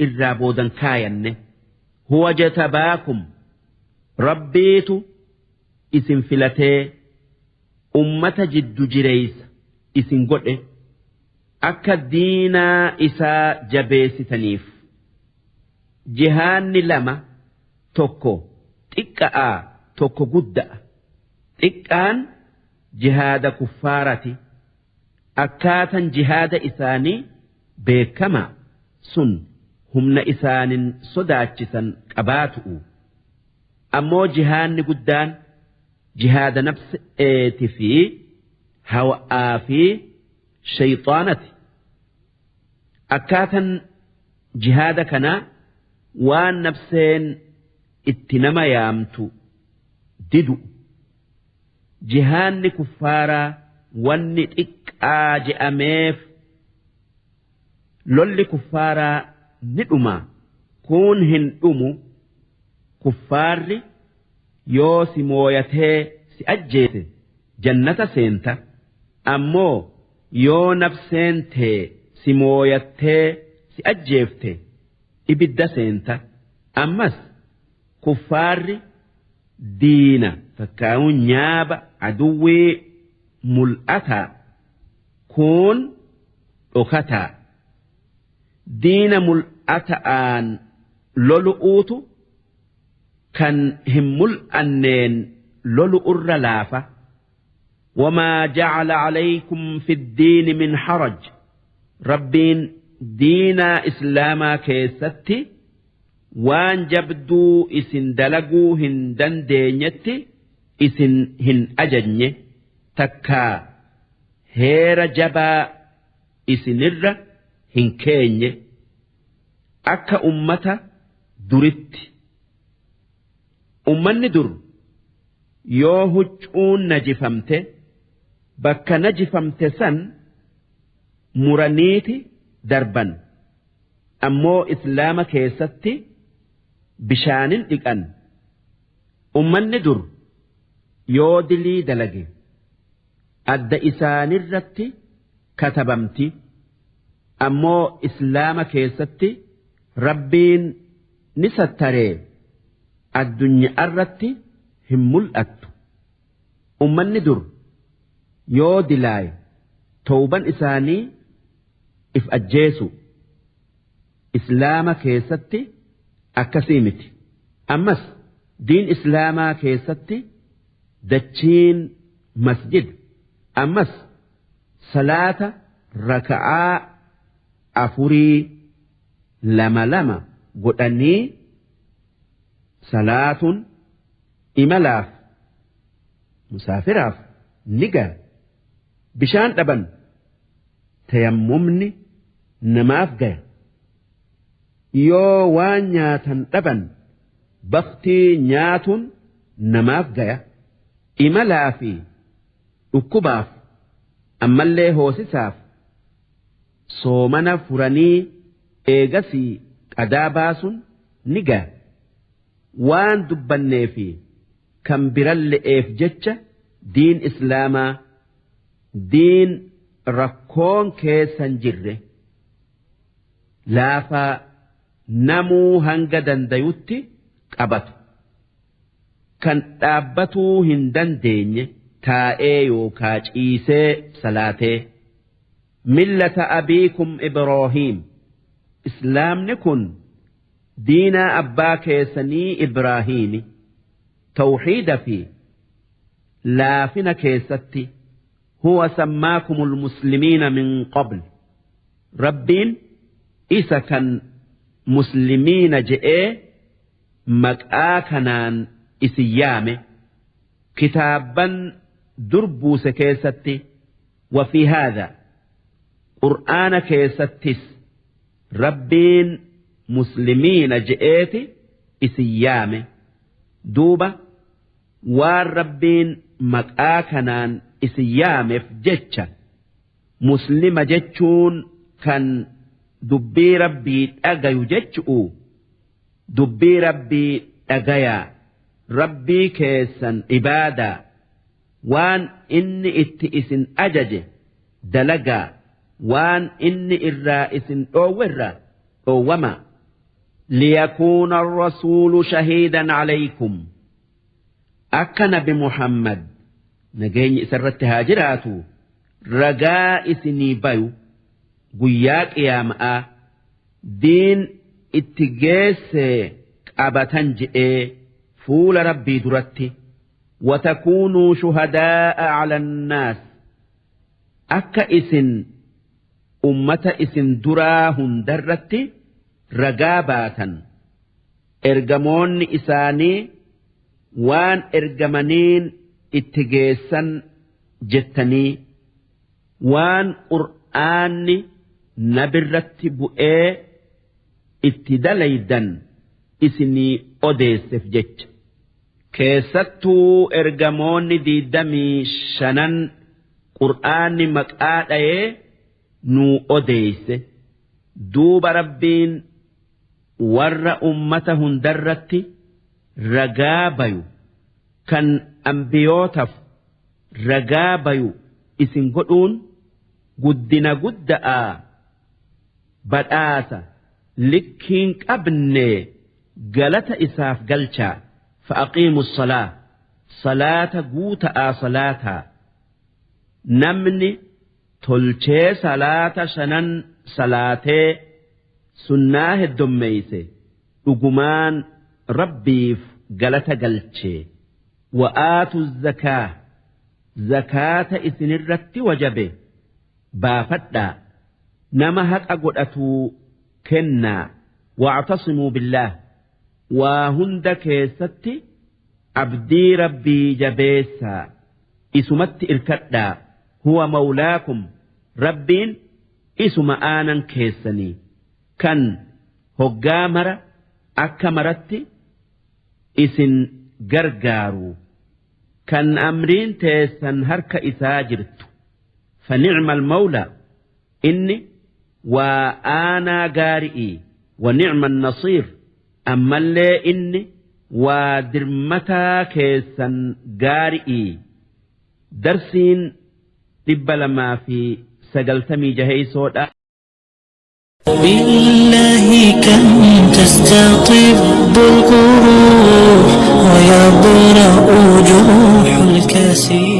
إرابودا كاين هو جتباكم ربيت إسن فلتي أمة جد جريس إسن قد akka diinaa isaa jabeessitaniif jihaanni lama tokko xiqqa'aa tokko gudda'a xiqqaan jihaada kuffaarati akkaatan jihaada isaanii beekama sun humna isaanin sodaachisan qabaatu'u ammoo jihaanni guddaan jihaada nafseeti fi hawa'aa fi shayxaanati akkaatan jihaada kana waan nafseen itti nama yaamtu didu jihaanni kuffaaraa wanni xiqqaa je'ameef lolli kuffaaraa ni dhuma kun hin dhumu kuffaarri yoo si mooyatee si ajjeese jannata seenta ammoo yoo nafseen tee si mooyattee si ajjeefte ibidda seenta ammas kuffaarri diina fakkaa'uun nyaaba aduwwii mul'ataa kun dhokataa diina mul'ata'aan lolu'uutu kan hin mul'anneen lolu'urra laafa. وما جعل عليكم في الدين من حرج ربين دينا إسلاما كيستي وان جبدو إسن دلقو هندن دينيتي إسن هن أجني تكا هير جبا إسنر هن كيني أكا أمتا درت أمان در yoo huccuun najifamte bakka najifamte san muraniiti darban ammoo islaama keessatti bishaanin dhiqan ummanni dur yoo dilii dalage adda isaanirratti katabamti ammoo islaama keessatti rabbiin ni sattaree addunyaa irratti hin mul'attu ummanni dur yoo dilaaye tawban isaanii if ajjeesu islaama keessatti akkasii miti ammas diin islaamaa keessatti dachiin masjid ammas salaata raka'aa 4 2 2 godhanii salaatun imalaaf musaafiraaf ni ga'a bishaan dhaban tayammumni namaaf gaya yoo waan nyaatan dhaban baktii nyaatun namaaf gaya imalaa fi dhukkubaaf ammallee hoosisaaf soomana furanii eegasii qadaa baasun ni gaya waan dubbannee fi kan biralle'eef jecha diin islaamaa diin rakkoon keessan jirre laafaa namuu hanga dandayutti qabatu. Kan dhaabbatuu hin dandeenye taa'ee yookaa ciisee salaatee. Millata abiikum Ibraahiim. Islaamni kun diinaa abbaa keessanii Ibraahiimi. Tawhiida fi laafina keessatti huwa sammaakumul muslimiina min qabl. Rabbiin isa kan muslimiina je'ee maqaa kanaan isin yaame kitaabban dur buuse keessatti wafii haadha qur'aana keessattis Rabbiin muslimiina je'eeti isin yaame duuba waan Rabbiin maqaa kanaan isin yaameef jecha muslima jechuun kan dubbii Rabbii dhagayu jechu'u dubbii Rabbii dhagayaa Rabbii keessan ibaadaa waan inni itti isin ajaje dalagaa waan inni irraa isin dhoowwerraa dhoowwamaa. Liyakuuna arrasuulu shahiidan alaykum akka nabi Muhammad nageenyi isarratti haa jiraatu ragaa isinii bayu guyyaa qiyaama'aa diin itti geesse qabatan je'ee fuula Rabbii duratti watakuunuu shuhadaa'a cala annaas akka isin ummata isin duraa hundarratti ragaa baatan ergamoonni isaanii waan ergamaniin itti geessan jettanii waan qur'aanni nabirratti bu'ee itti dalaydan isinii odeessef jecha. Keessattuu ergamoonni diiddamii shanan qur'aanni maqaa dhayee nuu odeeyse. Duuba Rabbiin warra ummata hundarratti ragaa bayu kan anbiyootaf ragaa bayu isin godhuun guddina gudda'aa badhaasa likkiin qabne galata isaaf galchaa fa'aqiimu salaa salaata guuta'aa salaataa namni tolchee salaata shanan salaatee sunnaa heddommeeyse dhugumaan rabbiif galata galchee wa'aatu zakaa zakaata isinirratti wajabe baafadhaa nama haqa godhatuu kennaa wa'tasimuu billaah waa hunda keessatti abdii rabbii jabeessaa isumatti irkadhaa huwa mawlaakum rabbiin isuma aanan keessanii kan hoggaa mara akka maratti isin gargaaru kan amriin teessan harka isaa jirtu fa ni'mal mawlaa inni waa aanaa gaari'ii wa ni'man nasiir ammallee inni waa dirmataa keessan gaari'ii darsiin 290 jaheeysoodha. بالله كم تستطب القروح ويبرأ جروح الكسير.